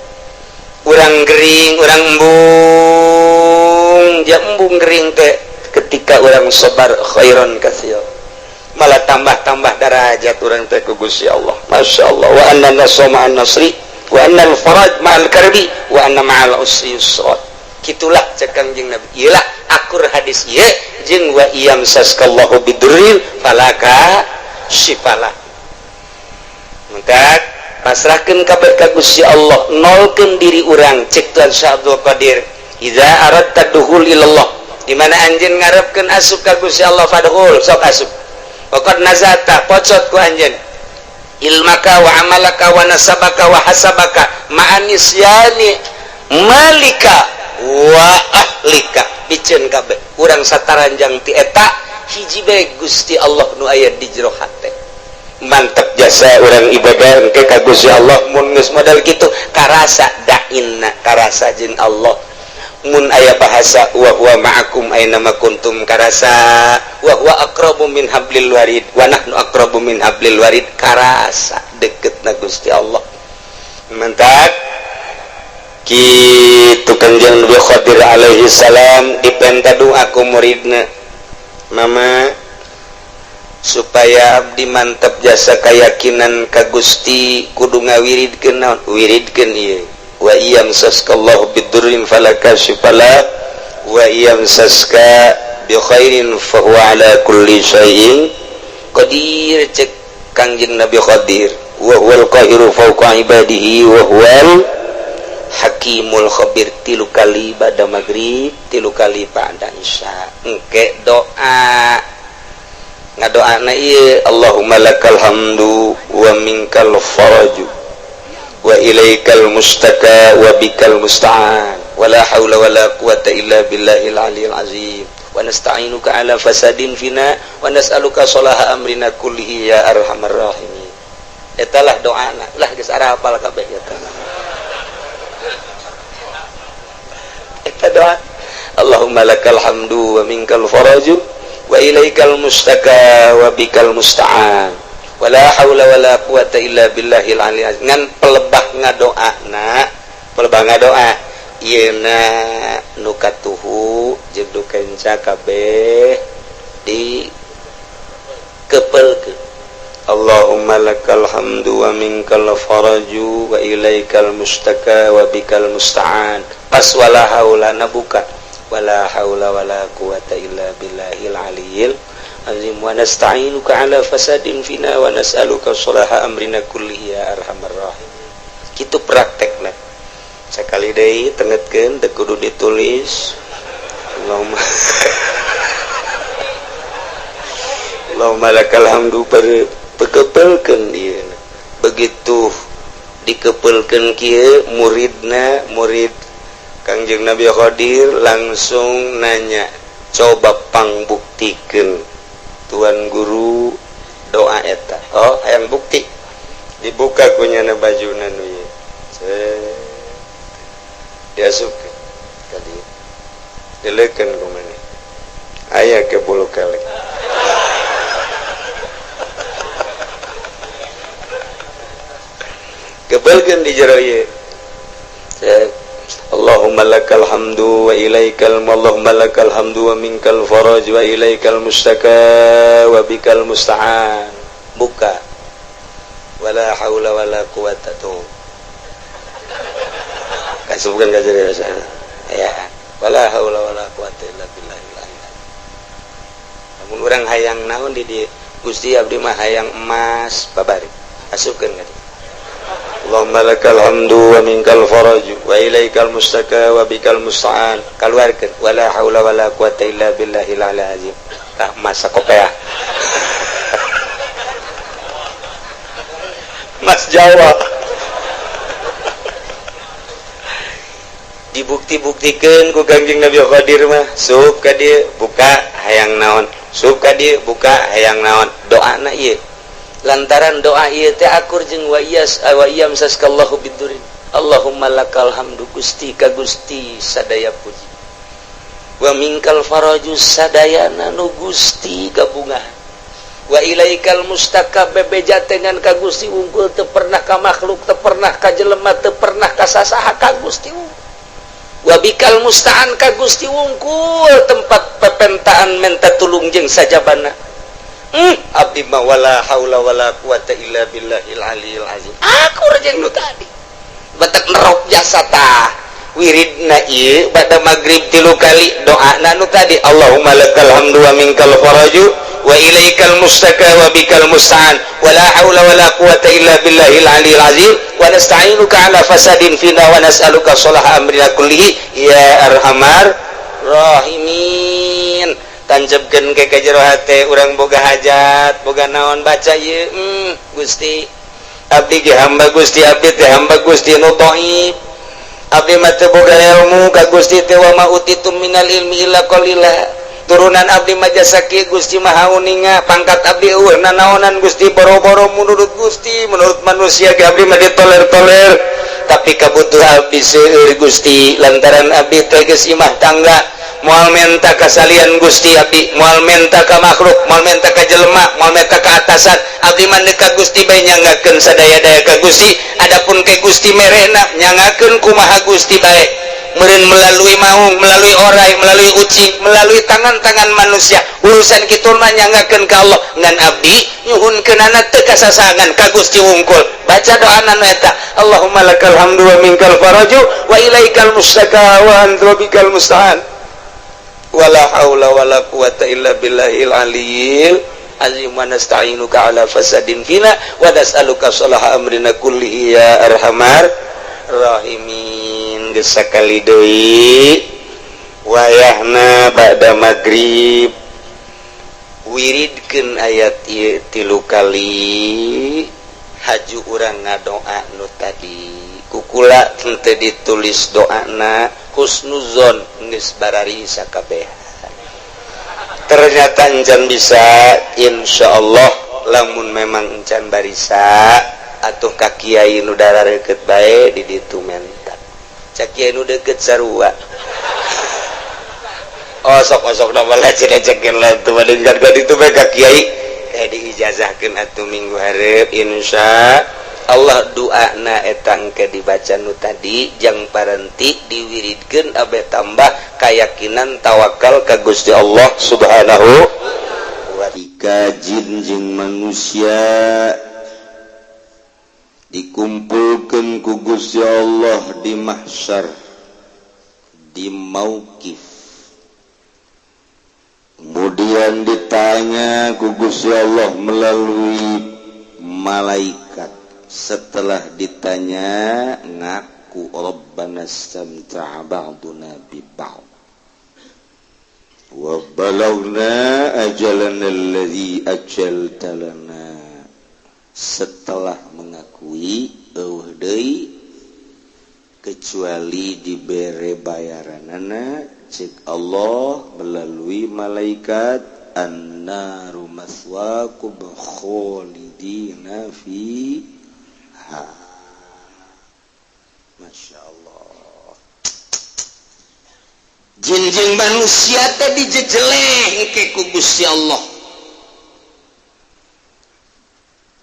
Urang gering, urang embung, ja embung gering teh, ketika urang sabar, khairan katsira, malah tambah-tambah derajat urang teh ku Gusti Allah. Masya Allah. Wa anna nasra ma'an nasri, wa anna al-faraj ma'al karbi, wa anna ma'al usri yusra. Kitulah cek Kangjeng Nabi. Iyalah akur hadis ieu jeung wa iyamsaskallahu bidurrin falaka syifalah. Mentak pasrahkeun kabeh ka Gusti Allah, nolkeun diri urang. Cek Tuan Syekh Abdul Qadir, idza aradta dukhul ilallah, di mana anjeun ngarepkeun asup ka Gusti Allah, fadkhul, sok asup. Waqad nazata, pocot ku anjeun, ilmaka wa amalaka wa nasabaka wa hasabaka ma'anisyani malika wa ahlika, piceun kabeh urang sataranjang ti eta hiji bae, Gusti Allah nu aya di jero hate. Mantap jasa urang ibadah engke ka Gusti Allah. Mun geus modal kitu, karasa dainna, karasa jeung Allah. Mun aya bahasa wa huwa ma'akum aina ma kuntum, karasa wa huwa aqrabu min hablil warid, wa nahnu aqrabu min hablil warid, karasa deketna Gusti Allah. Mantap kitu Kanjeng Nabi Khadir alaihi salam dipenta doa ku muridna, "Mama, Supaya abdi mantap jasa keyakinan ka Gusti kudu ngawiridkeun naon? Wiridkeun ieu. Wa iyamsaskallahu bidurrin fala kashifa lahu wa iyamsaska bi khairin fa huwa ala kulli syai'in qadir. Cek Kangjeng Nabi Khadir, wa huwal qahiru fawqa ibadihi wa huwal hakimul khabir. 3 kali ba'da maghrib, 3 kali ba'da isya. Engke doa ngadoana ieu, Allahumma lakal hamdu wa minkal faraju wa ilaikal mustaka wa bikal musta'an wa la haula wa la quwata illa billahil aliyil azim wa nasta'inuka ala fasadin fina wa nas'aluka salaha amrina kullihi ya arhamar rahimin. Eta lah doana lah, geus arapal kabeh eta. Eta doa Allahumma lakal hamdu wa minkal faraju wa ilaikal mustaka wa bikal musta'an wa la haula wa la quwata illa billahil aliyil azim. Ngan pelebah ngadoana, pelebah ngadoa ieuna nu katuhu jeung nu kenca kabeh di kepelkeun. Allahumma lakal hamdu wa minkal faraju wa ilaikal mustaka wa bikal musta'an. Pas wala haula na buka wala haula wala quwata illa billahil aliyil azim wa nasta'inuka ala fasadin fina wa nas'aluka salaha amrina kullihi ya arhamar rahimin. Kitu praktekna. Sakali deui tengetkeun teu kudu ditulis. Allahumma Allahumma lakal hamdu pekepelkeun ieu. Begitu dikepelkeun kieu muridna, murid Kangjeng Nabi Khadir langsung nanya, coba pangbuktikeun tuan guru doa eta. Oh, hayang bukti. Dibuka kunyana bajuna nu ieu. Diasupkeun ka dieu. Dileukeun ku maneh. Aya ke bulu kelek. Kebelkeun di jero ieu. Allahumma lakal hamdu wa ilaikal Allahumma lakal hamdu wa minkal faraj wa ilaikal mustaka wa bikal musta'an. Buka. Wala haula wala quwata tuh. Kasubkeun ka jero sana. Ya. Wala haula wala quwata illa billahil aliyil. Lamun urang hayang naon di dieu? Gusti abdi mah hayang emas babari. Asupkeun ka dieu. Allahumma lakal hamdu wa minkal faraju wa ilaikal mustaka wa bikal musta'an. Kaluarkeun wala haula wala quwata illa billahil aliyil azim. Tah masa kopea. Mas Jawa. Dibukti-buktikeun ku Kangjeng Nabi Khadir mah, sup ka dieu buka hayang naon, sup ka dieu buka hayang naon. Doana ieu. Lantaran doa ieu teh akur jeung wa iyas wa iyamsaskallahu bidurin. Allahumma lakal hamdu Gusti ka Gusti sadaya puji. Wa minkal faraju sadayana nu Gusti gabungan. Wa ilaikal mustaka bebeja dengan ka Gusti unggul teu pernah ka makhluk, teu pernah ka jelema, teu pernah ka sasaha ka Gusti unggul. Wa bikal musta'an ka Gusti unggul tempat pepentaan menta tulung jeung sajabana. Abdi mah wala haula wala quwata illa billahil aliyil azim. Aku jeung nu tadi. Batak nerok jasa tah. Wiridna ieu bada magrib 3 kali doana nu tadi Allahumma lakal hamdu wa minkal faraju wa ilaikal mustaka wa bikal musta'an wala haula wala quwata illa billahil aliyil azim wa nasta'inuka ala fasadin fina wa nas'aluka salaha amrina kullihi ya arhamar rahimin. Tanjebkeun ke ka jero hate urang boga hajat boga naon baca ieu. Gusti abdi ge hamba Gusti, abdi teh hamba Gusti nu thaib, abdi mah teu boga ilmu ka Gusti teh wa ma utitum minal ilmi illa qalila. Turunan abdi mah jasa kieu Gusti Maha Uninga, pangkat abdi eueuh nanaonan Gusti, boro-boro menurut Gusti, menurut manusia ge abdi mah ditoler-toler, tapi kabutuh abdi seueur Gusti lantaran abdi teh geus imah tangga. Moal menta kasalian Gusti abdi, moal menta ka makhluk, moal menta ka jelema, moal menta ka atasan, abdi mah ka Gusti bae nyangakeun sadaya-daya ka Gusti. Adapun ke Gusti merena nyangakeun kumaha Gusti bae. Meureun melalui maung, melalui orai, melalui ucing, melalui tangan-tangan manusia. Urusan kitu mah nyanggakeun ka Allah. Ngan abdi nyuhunkeunana teu kasasangan ka Gusti wungkul. Baca doa nu eta, Allahumma lakal hamdu wa minkal faraju wa ilaikal mustaka wa anta bikal musta'an, wala haula wala quwata illa billahil aliyil azim, wa nasta'inuka ala fasadin fina wa nas'aluka salaha amrina kullihi ya arhamar rahimin. Geus sakali deui, wayahna ba'da maghrib, wiridkeun ayat ieu tilu kali. Haju urang ngadoa nu tadi, kukula henteu ditulis doana, husnuzon geus bararisa kabeh. Ternyata encan bisa. Insya Allah lamun memang encan barisa atau ka kiai nu deket bae di ditu, menta cak kiai nu deket sarua. Oh, sok sok nama lah cenah cekin lah tuh ka ditu bae ka kiai, kayak diijazahkeun atuh minggu hareup. Insya Allah doana eta engke dibaca nu tadi, jang parenti diwiridkeun abe tambah keyakinan, tawakal ka Gusti Allah Subhanahu wa. Jika jin jeung manusia dikumpulkan ku Gusti Allah di mahsyar, di mauqif, kemudian ditanya ku Gusti Allah melalui malaikat. Setelah ditanya, ngaku, Rabbana istamta'a ba'duna bi ba'd wa balagna ajalana alladhi ajalta lana. Setelah mengakui, euweuh deui kecuali dibere bayaranana. Cek Allah melalui malaikat, annaru maswaakum khalidina fiha. Masya Allah, jin-jin manusia teh dijejeleh ke ku Gusti Allah,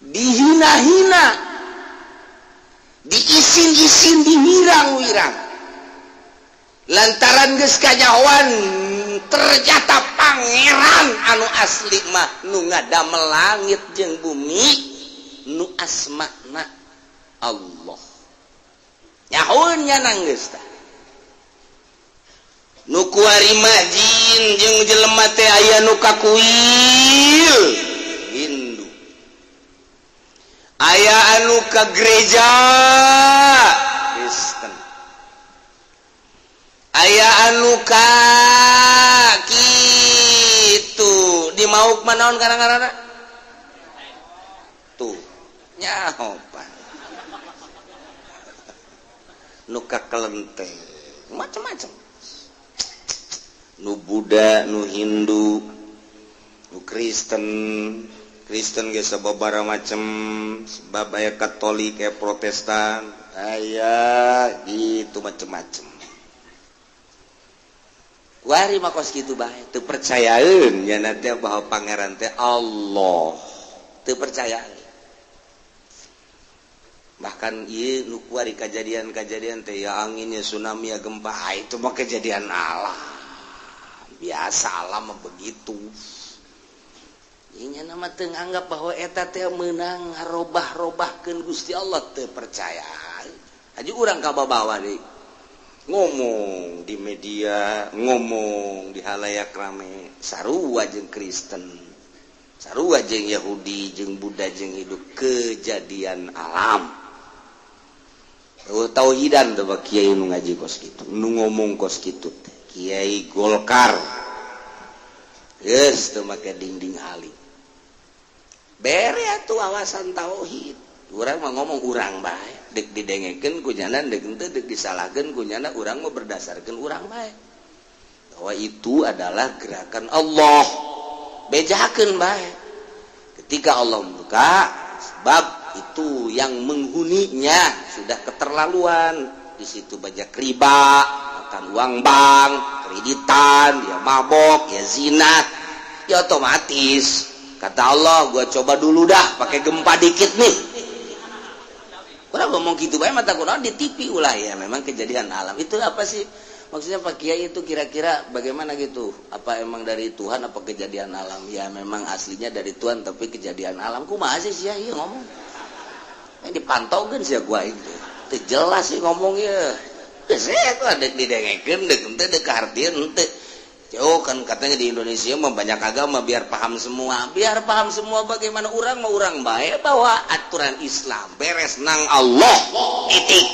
dihina-hina, diisin-isin, diwirang-wirang, lantaran geus kanyahoan ternyata pangeran anu asli mah nu ngadamel langit jeung bumi, nu asmana Allah. Nyahoeun nya geus tah nu kuari mah jin jeung jelema teh aya nu ka kuil Hindu, aya anu ka gereja Kristen, aya anu ka kitu di mauk manaon kadang-kadang tuh nyaho pan nu ka kelenteng macam-macam, nu Buddha, nu Hindu, nu Kristen. Kristen ge sababaraha macam, sebab aya Katolik, kayak Protestan, aya gitu macem-macem. Wari mah kos kitu bae, teu percayaeun nya teh bahwa pangeran teh Allah, teu percaya. Bahkan ieu nu kuari kejadian-kejadian teh, ya angin, ya tsunami, ya gempa, ah, itu mah kejadian alam biasa, alam mah begitu. Inya nama teu nganggap bahwa eta teh meunang ngarobah-robahkeun Gusti Allah, teu percaya. Aja urang kababawa deui ngomong di media, ngomong di halayak rame, sarua jeung Kristen, sarua jeung Yahudi, jeung Buddha, jeung hidup kejadian alam. Oh, tauhidan tuh kiai nu ngaji kos kitu, nu ngomong kos kitu teh kiai Golkar. Geus teu make dinding halim, bere atuh wawasan tauhid. Urang mah ngomong urang bae, dek didengekeun ku nyana, dek henteu, dek disalahkeun ku nyana, urang mah berdasarkeun urang bae bahwa itu adalah gerakan Allah. Bejakeun bae ketika Allah murka, sebab itu yang menghuninya sudah keterlaluan. Di situ banyak riba, makan uang bank, kreditan, ya mabok, ya zina, ya otomatis kata Allah, gua coba dulu dah pakai gempa dikit nih. Urang ngomong gitu bae mata kunaon di TV ulah. Ya memang kejadian alam itu. Apa sih maksudnya, Pak Kiai, itu kira-kira bagaimana gitu? Apa emang dari Tuhan, apa kejadian alam? Ya memang aslinya dari Tuhan, tapi kejadian alam. Kumaha sih sih iya ngomong ini dipantau kan sih gua itu teu jelas sih ngomongnya. Geus itu ada didengekeun deuk henteu, deuk kahartieun henteu. Jauh kan katanya di Indonesia mah banyak agama, biar paham semua. Biar paham semua bagaimana? Urang mau urang baik bahwa aturan Islam beres nang Allah, titik.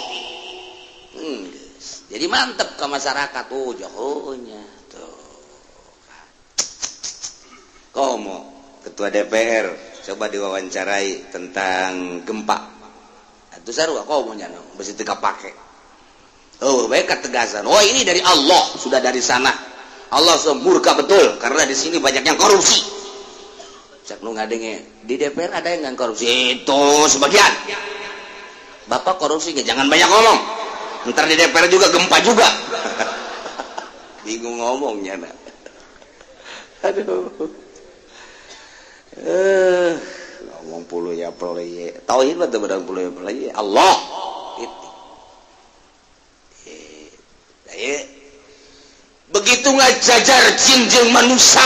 Jadi mantep ke masyarakat. Oh, jauhnya tuh. Komo ketua DPR coba diwawancarai tentang gempa itu sarua komo nya besi teu pake. Oh, baik ketegasan. Oh, ini dari Allah, sudah dari sana. Allah murka betul karena di sini banyak yang korupsi. Cek nu ngadenge, di DPR ada yang nggak korupsi? Itu sebagian. Bapak korupsi nggak? Jangan banyak ngomong, ntar di DPR juga gempa juga. Bingung ngomongnya. Nah, aduh, ngomong puluh ya puluh tauhid mah teu beudang puluh ya puluh Allah, titik. Begitu ngajajar jin jeung manusia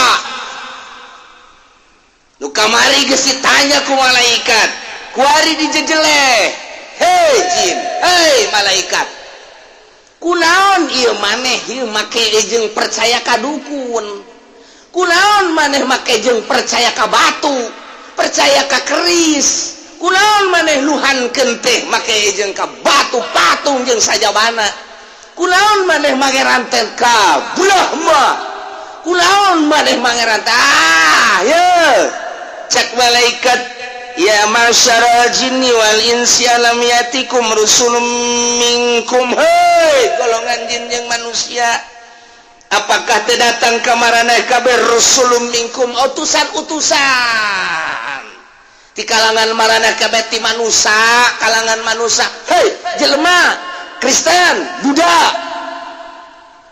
nu kamari geus ditanya ku malaikat, kuari dijejeleh, "Hei jin, hei malaikat, kunaon ieu maneh ieu make jeung percaya ka dukun? Kunaon maneh make jeung percaya ka batu, percaya ka keris? Kunaon maneh luhankeun teh make jeung ka batu patung jeung sajabana? Kunaon maneh mangeran teh ka Brahma? Kunaon maneh mangeran teh?" Ah ye, cek malaikat, "Ya ma'syaral jinni wal insi, alam yatikum rusulun minkum? Hei golongan jin jeung manusia, apakah teu datang ka maraneh kabeh rusulun minkum, utusan-utusan di kalangan maraneh kabeh, ti manusia, kalangan manusia? Hei jelema Kristen, Buddha,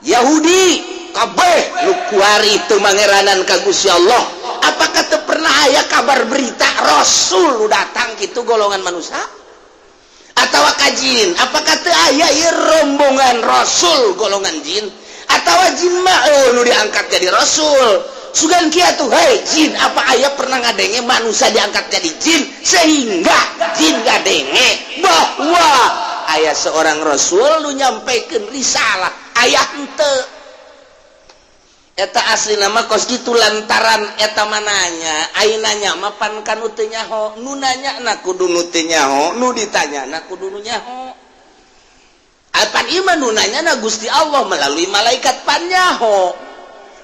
Yahudi, kabeh nu kuari teu mangeranan ka Gusti Allah, apakah teu pernah aya kabar berita Rasul nu datang gitu golongan manusia? Atau ka jin, apakah teu aya ieu rombongan Rasul golongan jin? Atau jin mah, oh, nu diangkat jadi Rasul sugan kieu tuh? Hei jin, apa aya pernah ngadenge manusia diangkat jadi jin sehingga jin ngadenge bahwa aya seorang rasul nu nyampaikan risalah? Aya henteu eta? Asli nama kos kitu lantaran eta mananya aing nanya mapan kanu teu nyaho, nu nanya na kudu nu teu nyaho, nu ditanya na kudu nu nyaho. Apan ieu mah nu nanya na Gusti Allah melalui malaikat, pan nyaho.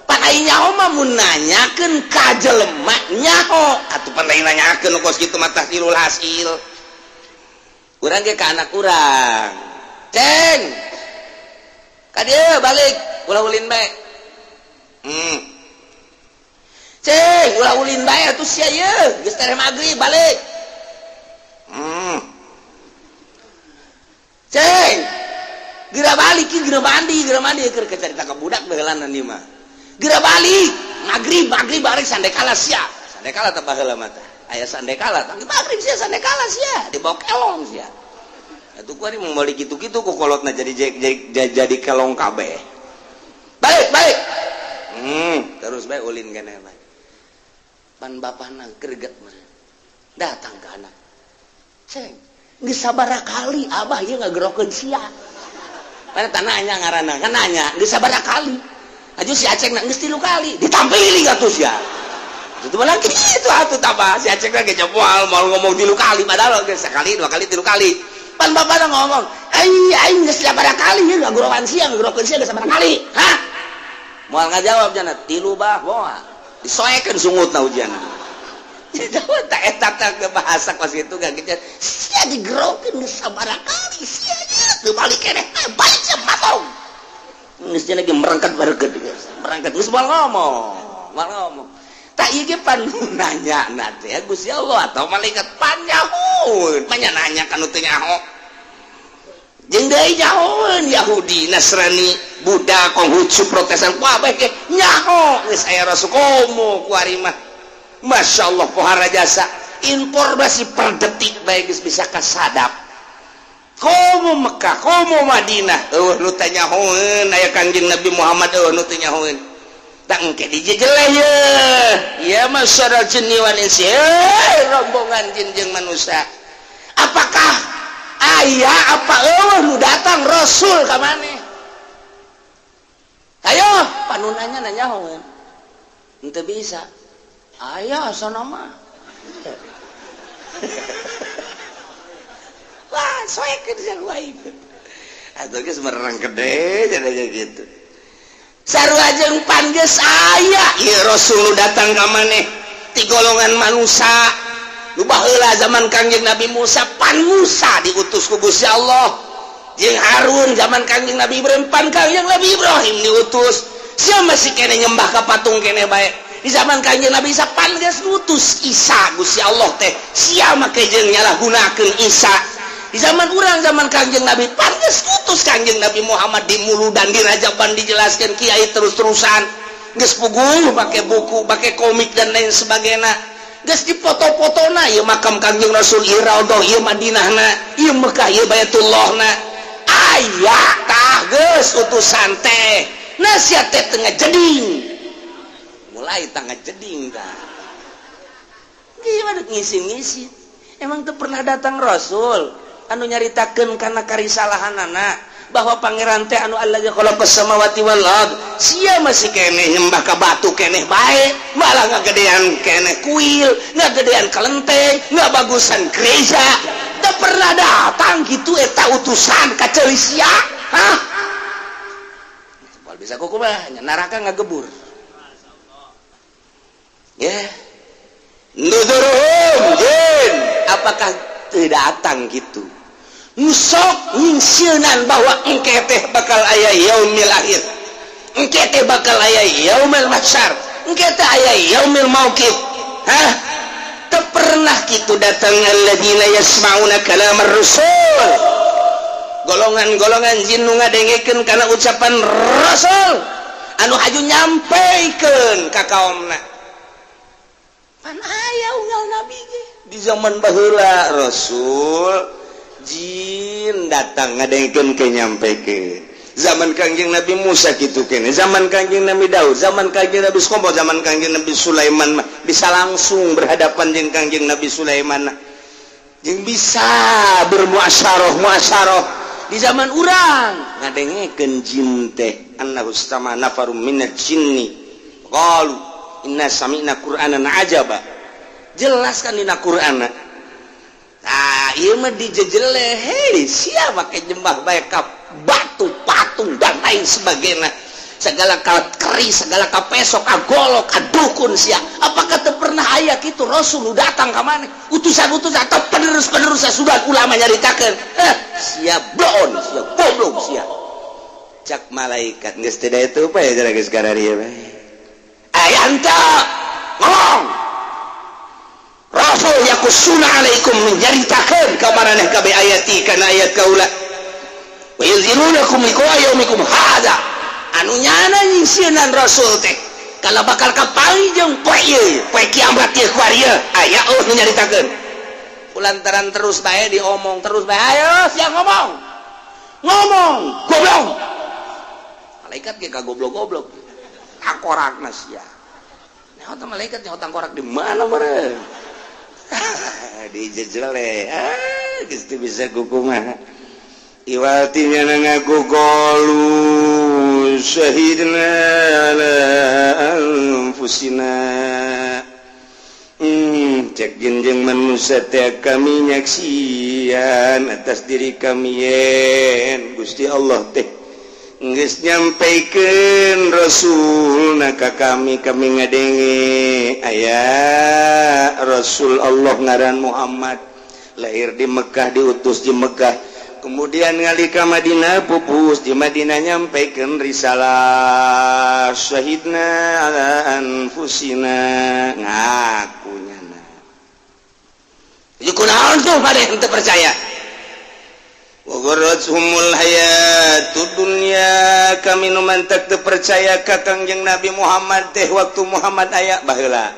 Pan aing nyaho mah mun nanyakeun ka jelema nyaho atuh. Pan aing nanyakeun kos kitu mah tahsilul hasil. Urang ge ka anak urang, "Ceng, ka dieu, balik, ulah ulin bae. Ceng, ulah ulin bae atuh sia ieu, geus tereh magrib, balik. Ceng, geura balik, geura mandi, geura mandi." Keur carita ka budak baheulana ieu mah. "Geura balik, magrib, magrib, balik sandekala sia." Sandekala teh baheula mah teh aya sandekala. "Magrib sia, sandekala sia, dibawa kelong sia." Atuh kuari mau balik gitu-gitu ku kolotna jadi kelong kabeh. "Balik, balik. Terus bae ulin keneh bae." Pan bapana greget datang ke anak, "Ceng, geus sabaraha kali abah ieu ngagerokeun sia?" Mana tananya ngaranna kan nanya, "Geus sabaraha kali?" Aju si Aceng na, "Geus tilu kali." "Ditampili atuh sia." Itu malah gitu atuh tambah si Aceng lagi moal mau ngomong tilu kali, padahal geus sekali, dua kali, tilu kali. Pan bapana ngomong, "Ai aing geus sabaraha kali ieu ngagerokan sia, ngagerokeun sia geus sabaraha kali? Hah?" Moal ngajawab jana, "Tilu, bah." Moal disoekeun sungutna ujian. Tak eta teh bahasa kos kitu gak gitu. "Sia digerokeun geus sabaraha kali sia teu balik keneh? Balik sia, matong." Geus lagi merangkat bareukeut, merangkat geus moal ngomong, moal ngomong. Tak ieu ge pan nanya na teh Gusti Allah atau malaikat, pan nyahoeun, pan nanya kanu teu nyaho. Jeung deui nyahoeun Yahudi, Nasrani, Buddha, Konghucu, Protestan, kabeh ge nyaho geus aya rasul. Komo kuari mah Masya Allah, pohara jasa informasi per detik bae geus bisa kasadap. Komo Mekah, komo Madinah, euweuh nu teu nyahoeun aya Kangjeng Nabi Muhammad, euweuh nu teu nyahoeun. Tak engke dijejeleh ye. Ya masyarakat jinni wal insi, rombongan jin jeung manusia. Apakah aya apa euweuh nu datang rasul ka maneh? Ayo, panunanya nanya nyahoeun. Henteu bisa. Aya asana mah. Wah, soekeun sarua itu. Atuh geus mereng gede jadi gitu. Sarua jeung pan geus aya ieu rasul nu datang ka maneh ti golongan manusia. Nu baheula zaman Kangjeng Nabi Musa, pan Musa diutus ku Gusti Allah. Jeung Harun zaman Kangjeng Nabi Ibrahim, pan Kangjeng Nabi Ibrahim diutus. Sia masih kene nyembah ka patung kene bae. Di zaman Kangjeng Nabi Isa, pan geus ngutus Isa Gusti Allah teh. Sia make jeung nyalahgunakeun Isa. Di zaman urang, zaman Kangjeng Nabi, pan geus ngutus Kangjeng Nabi Muhammad. Di muludan, di rajaban dijelaskan kiai terus-terusan, geus puguh make buku, make komik, dan lain sebagainya. Geus dipoto-fotona ieu makam Kangjeng Rasul, ieu raudhah, ieu Madinahna, ieu Mekah, ieu Baitullahna. Aya tah geus utusan teh. Nasihat teh tengah jeding, mulai tengah jeding tah gimana ngisi-ngisi. Emang tuh pernah datang Rasul anu nyaritakeun kana karisalahanana bahwa Pangeran teh anu allazi khalaqas samawati wal ard? Sia masih keneh nyembah ka batu keneh bae, malah ngagedean keneh kuil, ngagedean kelenteng, ngabagusan gereja. Teu pernah datang gitu eta utusan ka ceuli sia? Hah, moal bisa kumaha neraka ngagebur ya. Nuduruhum jin, apakah teu datang gitu sok nyingsieunan bahwa engke teh bakal aya yaumil akhir, engke teh bakal aya yaumil mahsyar, engke teh aya yaumil mauqif? Hah, teu pernah kitu datang alladzina yasma'una kalamar rasul, golongan-golongan jin nu ngadengekeun kana ucapan rasul anu haju nyampaikan ka kaumna? Pan aya unggal nabi ge di zaman baheula, rasul jin datang ngadengkeun ke nyampekeun. Zaman Kangjeng Nabi Musa gitu kene, zaman Kangjeng Nabi Daud, zaman Kangjeng Nabi Skomo, zaman Kangjeng Nabi Sulaiman mah bisa langsung berhadapan jeung Kangjeng Nabi Sulaiman, jeung bisa bermuasyarah muasyarah. Di zaman urang ngadengekeun jin teh, annahu istama nafarum minal jinni qalu inna sami'na qur'anan ajaba. Jelas kan dina Qur'an. Nah, ieu mah dijejele, hei, siapa ke nyembah bae ka batu, patung, dan lain sebagainya, segala ka keris, segala ka pesok, ka golok, ka dukun sia. Apakah teu pernah aya kitu rasul nu datang ka maneh, utusan-utusan atau penerus-penerus sudah ulama nyaritakeun? Eh, sia bloon sia, goblok sia, cak malaikat. Geus teu itu apa ya geus kararieu bae. Aya henteu ngomong Rasul yaqussuna alaikum, nyaritakeun ka maraneh kabeh ayati kana ayat kaula, wa yunzirunakum liqa'a yaumikum hadza, anu nyana nyingsieunan rasul teh kalau bakal kapanggih jeung poe ieu, poe kiamat ieu kuari ieu. Aya euweuh nu nyaritakeun? Kulantaran terus bae diomong, terus bae, ayo sia ngomong ngomong, goblok. Malaikat ge kagoblok-goblok tangkorakna sia. Nyaho teh malaikat nyaho tangkorak di mana meureun dijejele. Ah, geus teu bisa kukumaha iwatinya ngaku qalu syahidna ala anfusina. Cek jin jeung manusia teh, kami nyaksian atas diri kami yen Gusti Allah teh geus nyampaikan Rasul ka kami, kami ngadenge aya Rasul Allah ngaran Muhammad, lahir di Mekkah, diutus di Mekkah, kemudian ngali ka Madinah, pupus di Madinah, nyampaikan risalah. Syahidna ala anfusina, ngakunya. Nah, kunaon tuh pada yang percaya? Wa gharrathumul hayatud dunya. Kami nu mantak teu percaya ka Kangjeng Nabi Muhammad teh waktu Muhammad aya baheula.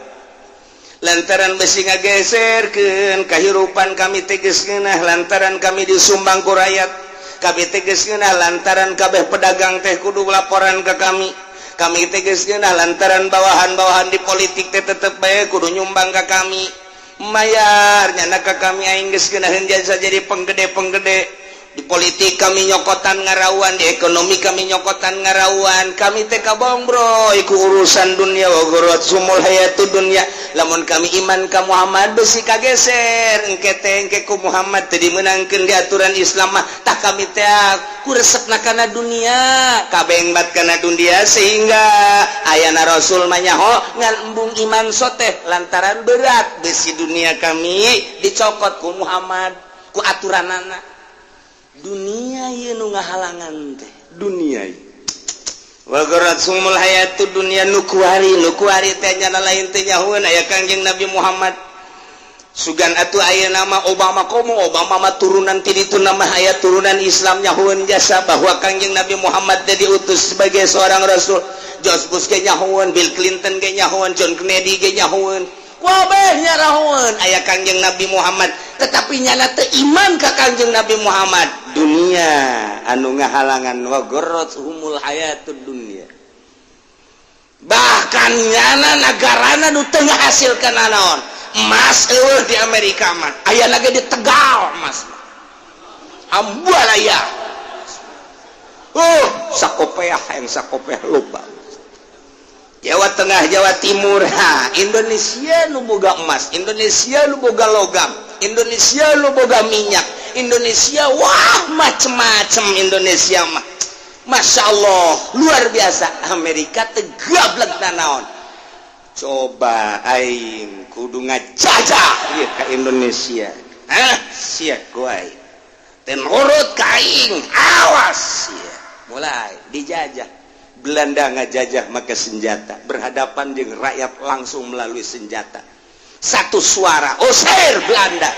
Lantaran besi ngageserkeun kahirupan kami teh geus ngeunah, lantaran kami disumbang ku rakyat. Kami teh geus ngeunah lantaran kabeh pedagang teh kudu laporan ke kami. Kami teh geus ngeunah lantaran bawahan-bawahan di politik teh tetep bae kudu nyumbang ka kami. Mayar nyana ka kami. Aing geus ngeunaheun jasa jadi penggede-penggede. Di politik kami nyokotan ngarawan, di ekonomi kami nyokotan ngarawan. Kami teh kabong, bro, iku urusan dunia. Wa sumul hayatud dunya. Lamun kami iman ka Muhammad, besi kageser engke teh, engke ku Muhammad teh dimenangkeun di aturan Islam mah. Tah, kami teh ku resepna kana dunia, kabeng bat kana dunia, sehingga ayana Rasul mah nyaho ngan embung iman soteh lantaran berat besi dunia kami dicokot ku Muhammad, ku aturanana. Dunia ieu nu ngahalangan teh dunia ieu. Wa sumul hayatud dunya. Nu kuari, nu kuari teh nyana lain teh nyahoeun aya Kangjeng Nabi Muhammad. Sugan atuh aya nama Obama, komo Obama mah turunan ti ditu, nama aya turunan Islam, nyahoeun jasa bahwa Kangjeng Nabi Muhammad teh diutus sebagai seorang rasul. George Bush ge nyahoeun, Bill Clinton ge nyahoeun, John Kennedy ge nyahoeun, kabeh nyarahoeun aya Kangjeng Nabi Muhammad, tetapi nyana teu iman ka Kangjeng Nabi Muhammad. Dunia anu ngahalangan. Wa humul hayatud dunya. Bahkan nyana negarana nu teu ngahasilkeun naon, emas eueuh di Amerika mah. Aya lagi di Tegal emas ambual aya. Sakopeah yang sakopeah lupa. Jawa Tengah, Jawa Timur, ha, Indonesia nu boga emas, Indonesia nu boga logam, Indonesia nu boga minyak, Indonesia wah macem-macem. Indonesia mah Masya Allah luar biasa. Amerika teu gablek naon. Coba aing kudu ngajajah ieu ka Indonesia. Hah, sia ku aing teu nurut ka aing, awas sia. Mulai dijajah. Belanda ngajajah make senjata, berhadapan dengan rakyat langsung melalui senjata. Satu suara, usir Belanda.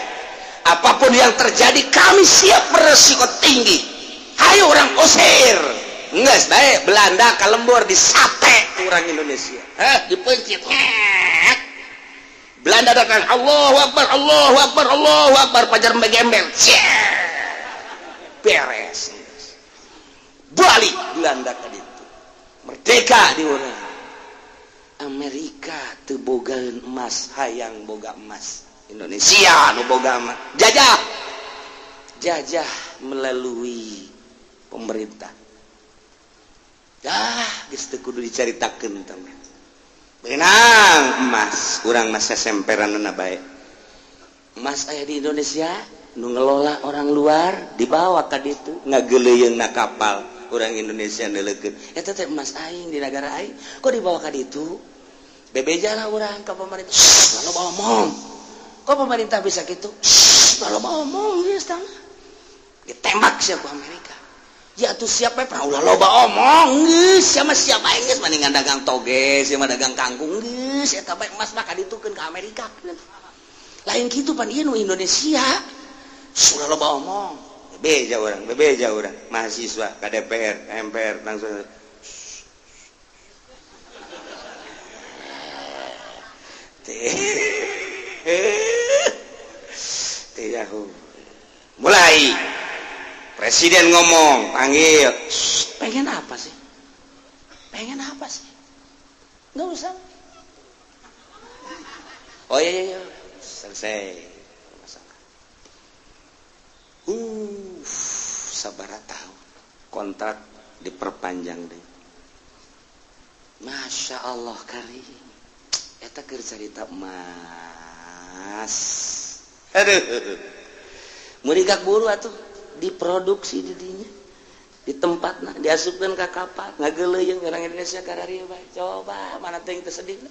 Apapun yang terjadi, kami siap beresiko tinggi. Hayo urang usir. Enggak baik Belanda ka lembur disate orang Indonesia. Hah, dipencit. Belanda datang, Allahu Akbar, Allahu Akbar, Allahu Akbar, pajar gembel. Beres. Balik Belanda ke ditu. Merdeka di urang. Amerika teu bogaeun emas, hayang boga emas. Indonesia nu boga emas. Jajah. Jajah melalui pemerintah. Dah, geus teu kudu dicaritakeun teman. Benang emas, urang masa semperanna bae. Emas aya di Indonesia, nu ngelola orang luar, dibawa ka ditu, ngageleuyeung na kapal. Orang Indonesia neuleukeun, eta teh emas aing di negara aing, kok dibawa ka ditu? Bebeja lah urang ka pemerintah, lalu bawa omong. Kok pemerintah bisa gitu? Lalu bawa omong geus tanah. Ditembak siapa ku Amerika. Ya tuh siapa pernah ulah loba omong geus, siapa siapa geus mendingan dagang toge, siapa dagang kangkung geus, eta bae emas mah kaditukeun ka Amerika. Lain kitu pan ieu nu Indonesia. Sudah loba omong. Bebeja urang, bebeja urang, mahasiswa ke DPR, MPR langsung. Teh mulai presiden ngomong, panggil, pengen apa sih, pengen apa sih? Nggak usah. Oh iya, selesai. Sabar tahu kontrak diperpanjang deh. Masya Allah karim. Eta keur carita emas. Aduh, murigak buru atuh diproduksi di dinya, di tempat nah diasupkan ke kapal, ngageleuyeung orang Indonesia kararieu bae. Coba mana teh teu sedih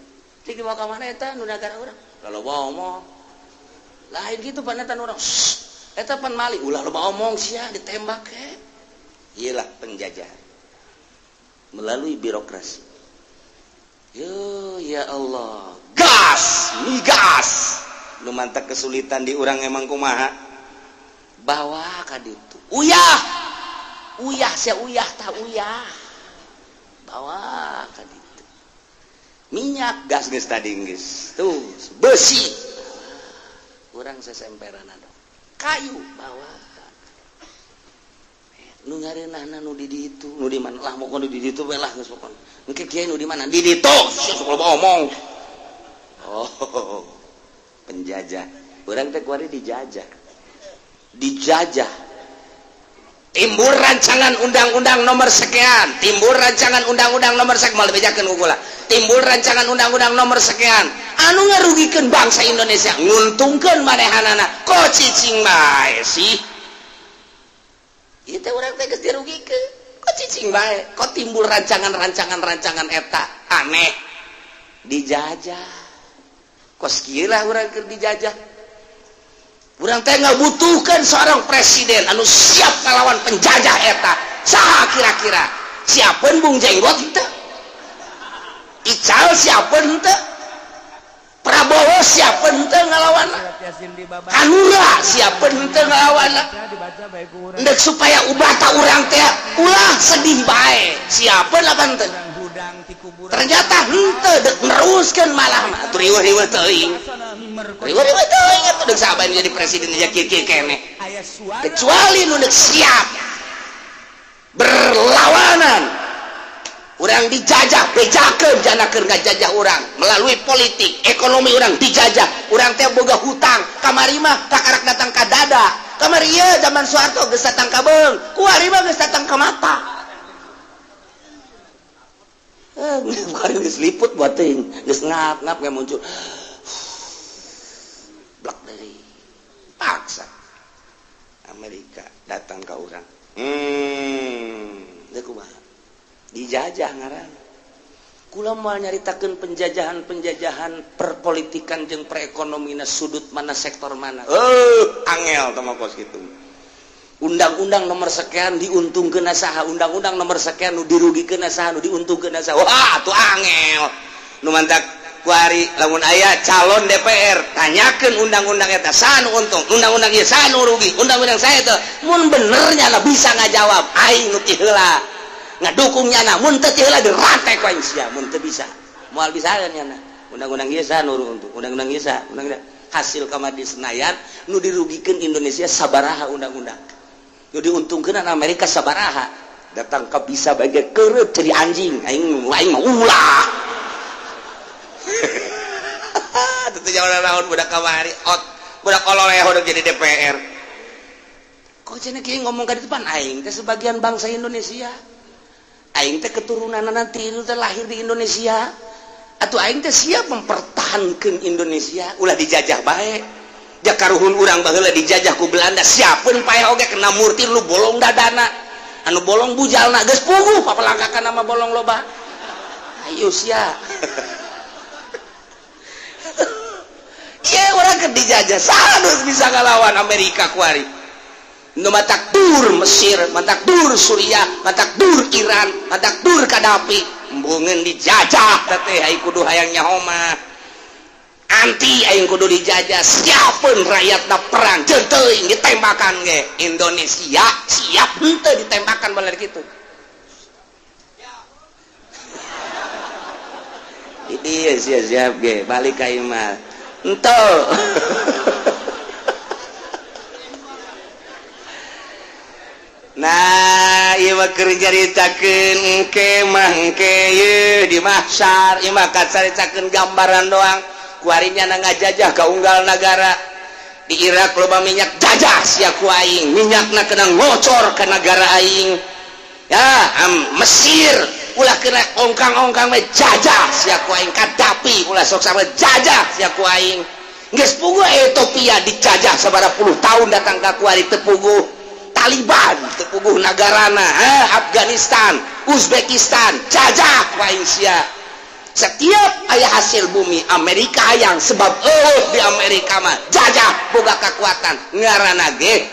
cik dibawa ka mana eta nu negara urang. Lalu ngomong lain gitu pan eta urang eta pan mali, ulah loba omong sia, ditembak ke. Iyalah penjajah melalui birokrasi. Yo ya Allah, gas migas nu mantak kesulitan di urang emang kumaha, bawa ka ditu. Uyah, uyah sia, uyah tah, uyah bawa ka ditu. Minyak, gas geus tadi geus. Tuh, besi. Urang sesemperan dong. Kayu bawa. Nu ngareunahna nu di ditu, nu di mana lah, pokona di ditu we lah geus pokona. Engke kiai nu di mana? Di ditu. Sok loba omong. Oh, penjajah. Urang teh kuari dijajah. Dijajah. Timbul rancangan undang-undang nomor sekian, timbul rancangan undang-undang nomor sekian, mal bejakeun ku kula. Timbul rancangan undang-undang nomor sekian, anu ngarugikeun bangsa Indonesia, nguntungkeun manehanana. Kok cicing bae sih? Ieu teh urang teh geus dirugikeun. Kok cicing bae? Kok timbul rancangan-rancangan eta aneh? Dijajah. Kos kieu lah urang keur dijajah. Urang teh ngabutuhkeun seorang presiden anu siap ngalawan penjajah eta. Saha kira-kira? Siapeun Bung Jenggot henteu? Ical siapeun henteu? Prabowo siapeun henteu ngalawan? Hanura siapeun henteu ngalawan? Ndek supaya ubata urang teh ulah sedih bae. Siapeun apa henteu? Ternyata henteu, dek neruskeun malah mah atuh riweuh-riweuh teuing. Riweuh-riweuh teuing atuh deuk saha bae jadi presiden aja kieu-kieu keneh. Kecuali nu deuk siap berlawanan. Urang dijajah, bejakeun jana keur ngajajah urang melalui politik, ekonomi urang dijajah. Urang teh boga hutang, kamari mah kakarak datang ka dada. Kamari ieu zaman Soeharto geus datang ka beung, kuari mah geus datang ka mata. Kuari geus liput buat teuing, geus ngap-ngap ge muncul. Blak deui. Paksa. Amerika datang ka urang. Deuk kumaha? Dijajah ngaran. Kula moal nyaritakeun penjajahan-penjajahan perpolitikan jeung perekonomian sudut mana, sektor mana. Angel teh mah kos kitu. Undang-undang nomor sekian diuntungkeun saha, undang-undang nomor sekian nu dirugikeun saha, nu diuntungkeun saha. Wah, atuh angel. Nu mantak kuari lamun aya calon DPR tanyakeun undang-undang eta saha nu untung, undang-undang ieu saha nu rugi, undang-undang saya teh mun bener nyana bisa ngajawab aing nu ti heula ngadukung nyana, mun teu ti heula dirantai ku aing sia. Mun teu bisa moal bisa nyana undang-undang ieu saha nu untung, undang-undang ieu saha, undang-undang hasil kamar di Senayan nu dirugikeun Indonesia sabaraha, undang-undang nu diuntungkeun Amerika sabaraha. Datang ke bisa bagai kerep jadi anjing aing, aing mah ulah. Tentu jangan naon budak kamari ot budak ololeh udah jadi DPR. Kok cenah kieu ngomong ka depan? Aing teh sebagian bangsa Indonesia, aing teh keturunan nanti itu teh lahir di Indonesia atau aing teh siap mempertahankan Indonesia ulah dijajah bae. Jakaruhun urang baheula dijajah ku Belanda, siapeun paeh oge kena murtir lu bolong dadana, anu bolong bujalna geus puguh papelangkakan nama bolong loba. Ayo sia. Iya, orang keur dijajah saha bisa ngalawan Amerika kuari? Nu matak dur Mesir, matak dur Suriah, matak dur Iran, matak dur Kadafi, embungeun dijajah teh. Aing kudu hayang nyaho mah anti aing kudu dijajah, siapeun rakyatna perang jeung teuing ditembakan ge Indonesia siap henteu ditembakan baler kitu. Di dieu siap-siap ge balik ka imah henteu. Nah, ieu mah keur nyaritakeun engke mah, engke ieu di mahsyar ieu mah kacaritakeun gambaran doang. Kuari nya ngajajah ka unggal nagara. Di Irak loba minyak, jajah sia ku aing, minyakna kena ngocor ke negara aing. Ya, Mesir ulah kena ongkang-ongkang we, jajah sia ku aing. Kadapi ulah sok sama, jajah sia ku aing. Geus puguh Ethiopia dijajah sabaraha puluh tahun datang ka kuari teu puguh. Taliban teu puguh nagarana, Afghanistan, Uzbekistan jajah ku aing sia. Setiap aya hasil bumi Amerika hayang, sebab eueuh di Amerika mah jajah boga kekuatan ngaranna ge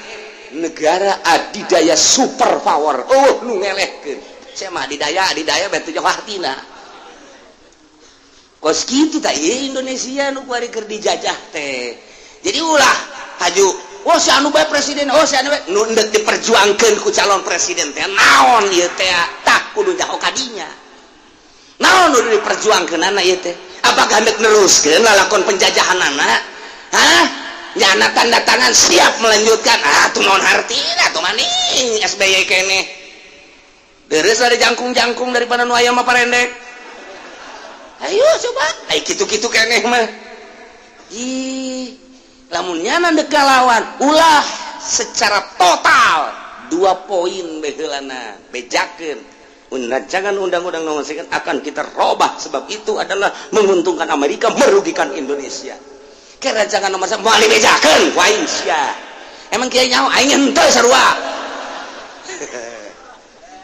negara adidaya super power. Oh, nu ngelehkeun sia mah adidaya, adidaya batu jauh hartina kos kitu. Tah, ieu Indonesia nu kuari keur dijajah teh. Jadi ulah haju, oh si anu bae presiden, oh si anu bae nu endek diperjuangkeun ku calon presiden teh naon ieu teh. Tah, kudu nyaho kadinya. Naon nu diperjuangkeun ieu teh? Apakah hendak neruskeun lalakon penjajahan anak? Hah? Nyana tanda tangan siap melanjutkan. Ah, tuh naon hartina tuh maning SBY keneh. Deres ada jangkung-jangkung daripada nu aya mah parendek. Ayo coba, ayo kitu-kitu keneh mah. Ih, lamun nyana dek lawan ulah secara total, dua poin baheulana bejakeun. Rancangan undang-undang nomor sekian akan kita robah sebab itu adalah menguntungkan Amerika, merugikan Indonesia. Ke rancangan nomor moal dibejakeun ku aing sia. Emang kiai nyaho aing henteu sarua.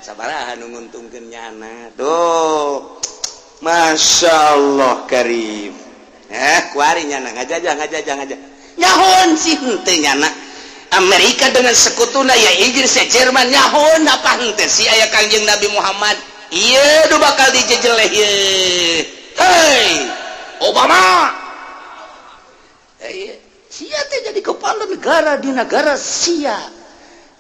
Sabaraha nu nguntungkeun nyana tuh? Masya Allah karim. Eh, kuari nyana ngajajah, ngajajah, ngajajah. Nyahoan sih henteu nyana? Amerika dengan sekutuna ya Inggris ya Jerman, nyahoan apa henteu sih aya Kangjeng Nabi Muhammad? Iya, du bakal dijejeleh ye. Hei Obama, eh, sia teh jadi kepala negara di negara sia.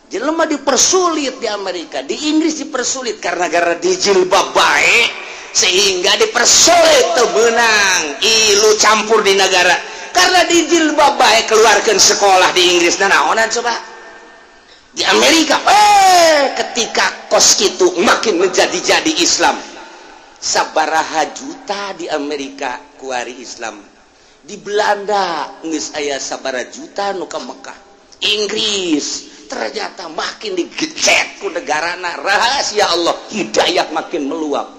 Jelema dipersulit di Amerika, di Inggris dipersulit karena gara dijilbab baik, sehingga dipersulit teu meunang ilu campur di negara karena dijilbab baik. Keluarkan sekolah di Inggris, nah, naonan coba di Amerika? Eh, ketika kos itu makin menjadi-jadi Islam, sabaraha juta di Amerika kuari Islam. Di Belanda geus aya sabaraha juta nu ka Mekah. Inggris ternyata makin digecet ku negarana, rahasia Allah hidayah makin meluap,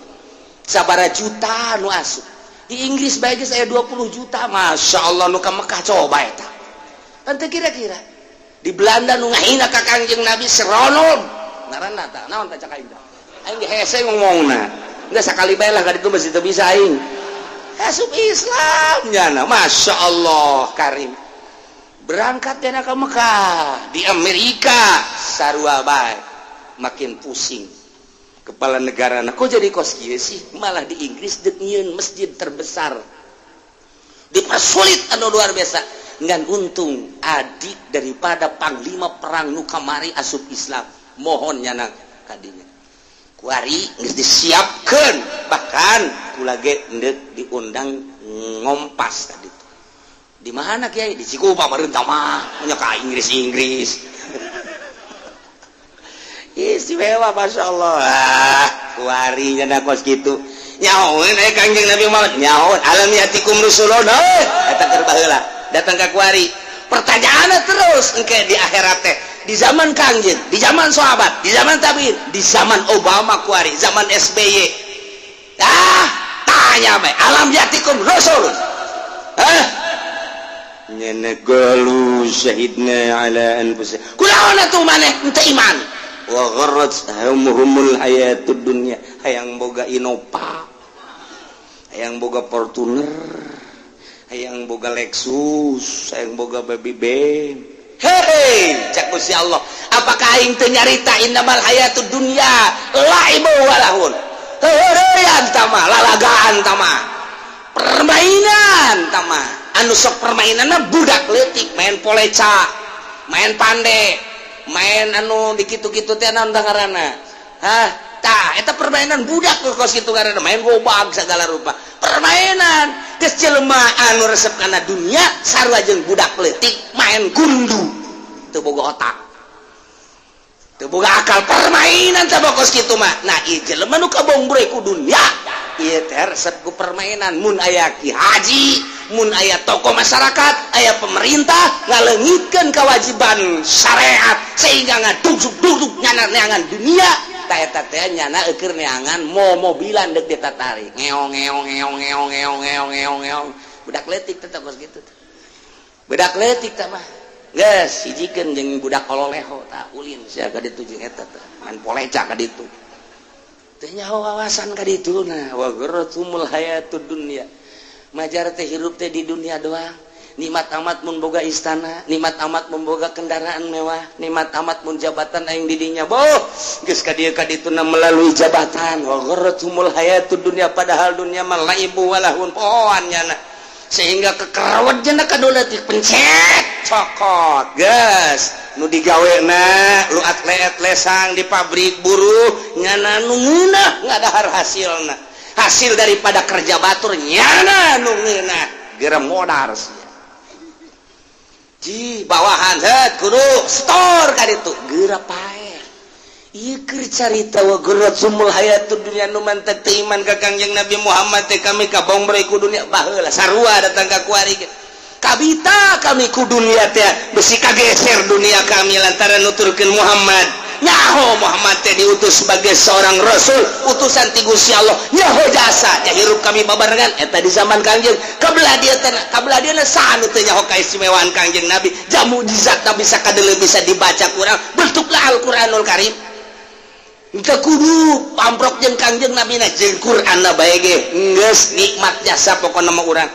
sabaraha juta nu asup di Inggris. Baik saya 20 juta, Masya Allah, nu ka Mekah. Coba eta kan kira-kira di Belanda nu ngahina ka Kangjeng Nabi, Sir Ronald ngaranna tah. Naon tah cak aing? Aing ge hese ngomongna. Geus sakali bae lah ka ditu, masih teu bisa aing. Asup Islam nyana, Masya Allah karim, berangkat dena ke Mekah. Di Amerika sarua bae, makin pusing kepala negara. Nah, kok jadi kos kieu sih? Malah di Inggris dek nyieun masjid terbesar, dipersulit anu luar biasa. Ngan untung adik daripada panglima perang nu kamari asup Islam, mohon nyana kadinya. Kuari geus disiapkeun, bahkan kula ge endek diundang ngompas tadi. Di mana, Kiai? Di Cikupa pemerintah mah punya ka Inggris. Inggris istimewa, Masya Allah. Ah, kuari nyana kos kitu. Nyahoeun aya Kangjeng Nabi Muhammad, nyahoeun alam yatikum rusulun. Eta keur baheula datang ka kuari pertanyaannya terus. Engke di akhirat teh, di zaman Kangjeng, di zaman sahabat, di zaman tabiin, di zaman Obama kuari, zaman SBY, ah, tanya bae, alam yatikum rusulun? Hah? Nyene qalu syahidna ala anfusina. Kunaon atuh maneh henteu iman? Wa gharrat humul hayatud dunya. Hayang boga Innova, hayang boga Fortuner, hayang boga Lexus, hayang boga Baby Benz. Hei, cak Gusti Allah, apakah aing teu nyarita innamal hayatud dunya laibu wa lahun? Heureyan tama, lalagaan tama, permainan tama. Anu sok permainan budak leutik, main poleca, main pande, main anu dikitu-kitu teh, naon ngaranna? Hah, tah eta permainan budak kos kitu ngaranna, main gobag segala rupa permainan. Geus jelema anu resep kana dunia sarua jeung budak leutik main gundu, teu boga otak, teu boga akal, permainan teh kos kitu mah. Nah, ieu jelema nu kabongbre ku dunia ieu teh resep ku permainan. Mun aya ki haji, mun aya tokoh masyarakat, aya pemerintah ngaleungitkeun kewajiban syariat sehingga ngadugdug-dugdug nyana neangan dunia, tah eta teh nyana eueur neangan mo mobilan deuk ditatarik, ngeong ngeong ngeong ngeong ngeong ngeong ngeong ngeong. Budak leutik teh kos kitu, budak leutik teh mah. Geus hijikeun jeung budak kololeho tah, ulin sia ka ditu jeung eta teh, main poleca ka ditu teh, nyaho wawasan ka ditu. Nah, wa gharratumul hayatud dunya, majar teh hirup teh di dunia doang. Nikmat amat mun boga istana, nikmat amat mun boga kendaraan mewah, nikmat amat mun jabatan aing di dinya. Boh, geus ka dieu ka dituna melalui jabatan. Wa gharratumul hayatud dunya, padahal dunia mah laibu wa lahun, pohoan nyana, sehingga kekerawat jana kaduleutik pencet cokot geus nu digawena lu atlet lesang di pabrik, buruh nyana nu ngeunah ngadahar hasilna. Hasil daripada kerja batur nyana nu ngeunah geura modar sia. Ji bawahan het kudu store ka ditu geura paeh. Ieu keur carita wa ghurrathumul hayatud dunya nu mantak teu iman ka Kangjeng Nabi Muhammad teh kami kabongbre ku dunia baheula sarua datang ka kuari ge. Kabita kami ku dunia teh besi kageser dunia kami lantaran nuturkeun Muhammad. Nyaho Muhammad teh diutus sebagai seorang rasul utusan ti Gusti Allah, nyaho jasa ya hirup kami babarengan eta di zaman Kangjeng. Kabelah dia teh, kabelah dia saha nu teu nyaho kaistimewaan Kangjeng Nabi, jam mukjizat bisa kadele bisa dibaca kurang bentuklah Al-Qur'anul Karim. Teu kudu pamprok jeung Kangjeng Nabi na jeung Qur'anna bae ge geus nikmat jasa pokona mah urang.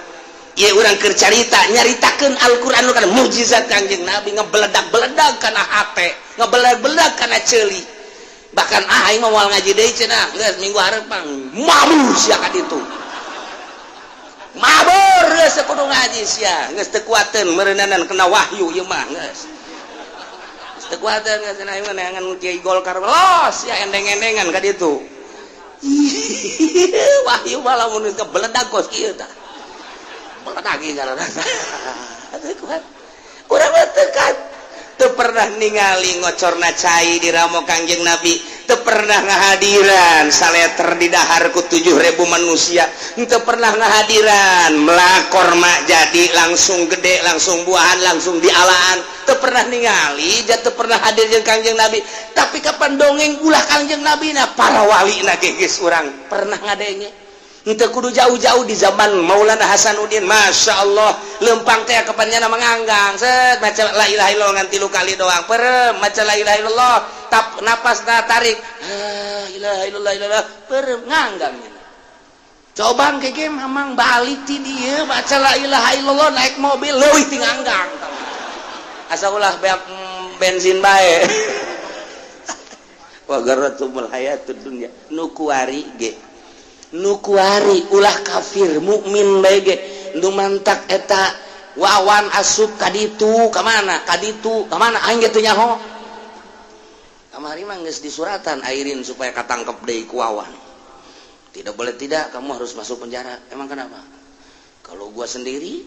Ieu urang keur carita nyaritakeun Al-Qur'anul Karim mukjizat Kangjeng Nabi ngebeledak-beledak kana hate, ngebeledak-beledak kana ceuli. Bahkan ah aing mah moal ngaji deui cenah, geus minggu hareupan mabur sia ka ditu. Mabur geus kudu ngaji sia, geus teu kuateun meureunana kena wahyu ieu mah geus. Geus teu kuateun geus cenah aing mah neangan kiai Golkar los sia endeng-endengan ka ditu. Wahyu mah lamun kebeledak kos kieu tah. Lagi kurang teu pernah ningali ngocorna cai di ramo Kangjeng Nabi, teu pernah ngahadiran saleter di dahar ku 7.000 manusia, teu pernah ngahadiran melakor mak jadi langsung gede langsung buahan langsung dialaan, teu pernah ningali ja teu pernah hadir jeung Kangjeng Nabi. Tapi kapan dongeng ulah Kangjeng Nabi na para wali na geus urang pernah ngadenge. Henteu kudu jauh-jauh di zaman Maulana Hasanuddin, Masya Allah lempang teh kapannya nama nganggang set baca la ilaha illallah ngan 3 kali doang perem maca la ilaha illallah tap napas na tarik la ilaha illallah illallah perem nganggang. Coba keke mamang balik ti dieu baca la ilaha illallah naik mobil leuwih ti nganggang asa ulah beak bensin bae. Wa garratumul hayatud dunya nu kuari ge nu kuari ulah kafir mukmin bae ge nu mantak eta wawan asup kaditu ka mana kaditu ka mana aing ge teu nyaho. Kamari mah geus disuratan Airin supaya katangkep deui ku Wawan. Tidak boleh tidak, kamu harus masuk penjara. Emang kenapa? Kalau gua sendiri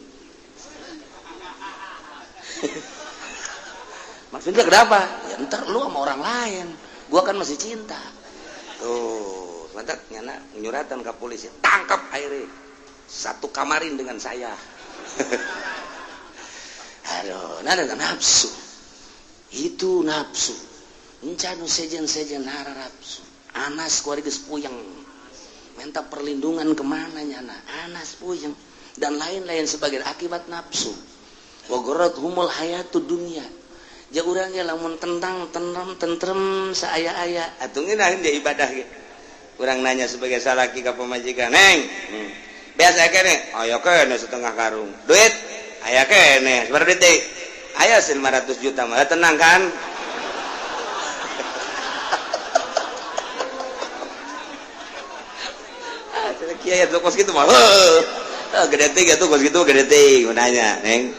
maksudnya kenapa? Ya ntar lu sama orang lain, gua kan masih cinta. Tuh mantap nyana nyuratan ke polisi, tangkap akhirnya satu kamarin dengan saya. Aduh, nah ada nafsu itu nafsu encan sejen-sejen hara nafsu. Anas kuari geus puyeng minta perlindungan kemana nyana Anas puyeng dan lain-lain sebagai akibat nafsu. Wa humul hayatud dunya ja urang ge lamun tentang tentrem tentrem saaya-aya atuh ngeunah dia ibadah ge. Urang nanya sebagai salaki ka pamajikan, neng biasa kene aya kene setengah karung duit aya kene sabaraha duit deui aya 500 juta mah tenang kan. Kiai atuh kos kitu mah heuh gede teh atuh kos kitu gede teh nanya neng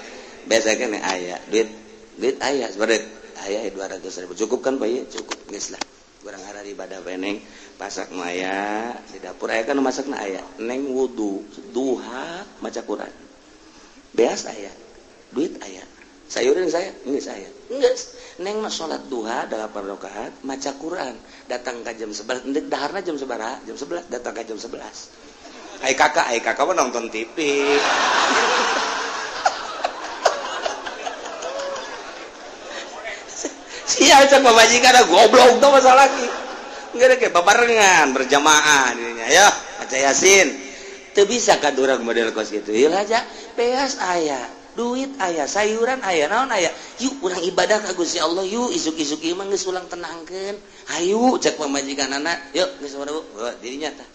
biasa kene aya duit duit aya sabaraha aya 200 ribu cukup kan Pak? Cukup geus lah urang arah ibadah bae neng pasak maya di dapur aya kan masakna aya neng wudu duha maca Quran beas aya duit aya sayurin saya geus aya geus neng mah salat duha 8 rakaat maca Quran datang ka jam 11 endek daharna jam sabaraha jam 11 datang ka jam 11 ai kakak mah nonton TV. Sia cek pamajikan goblok tuh masalah lagi enggak ada kayak babarengan berjamaah dirinya ya baca Yasin teu bisa ka urang model kos kitu ieu aja beas aya duit aya sayuran aya naon aya yuk urang ibadah ka Gusti Allah yuk isuk-isuk ieu mah geus ulang tenangkeun hayu cek pamajikanana yuk geus dirinya tah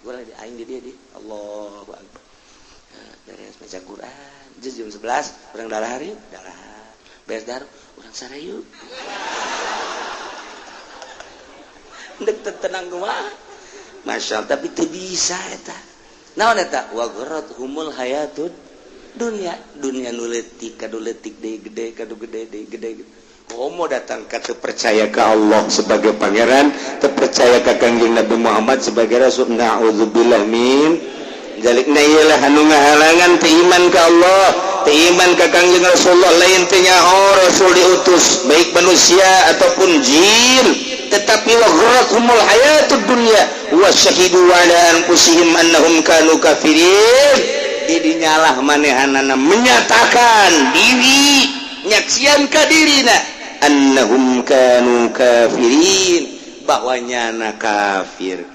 gua lagi aing di dieu di Allahu akbar beres baca Quran jam 11 urang dalahar yuk dalahar beres dahar urang sare yuk ndek tenang kumaha Masya Allah tapi teu bisa eta naon eta wa gharat humul hayatud dunia dunia nu leutik kadu leutik deui gede kadu gede deui gede. Komo datang ka teu percaya ke Allah sebagai pangeran, teu percaya ka Kangjeng Nabi Muhammad sebagai rasul. Na'udzubillah min dzalik. Na iyalah anu ngahalangan teu iman ka Allah, teu iman ka Kangjeng Rasulullah. Lain teu nyaho rasul diutus, baik manusia ataupun jin, tetapi wa gharrahumul hayatud dunya wa syahidu ala anfusihim annahum kanu kafirin. Didinyalah manehanana menyatakan diri, nyaksian ka dirina, annahum kanu kafirin, bahwa nyana kafir.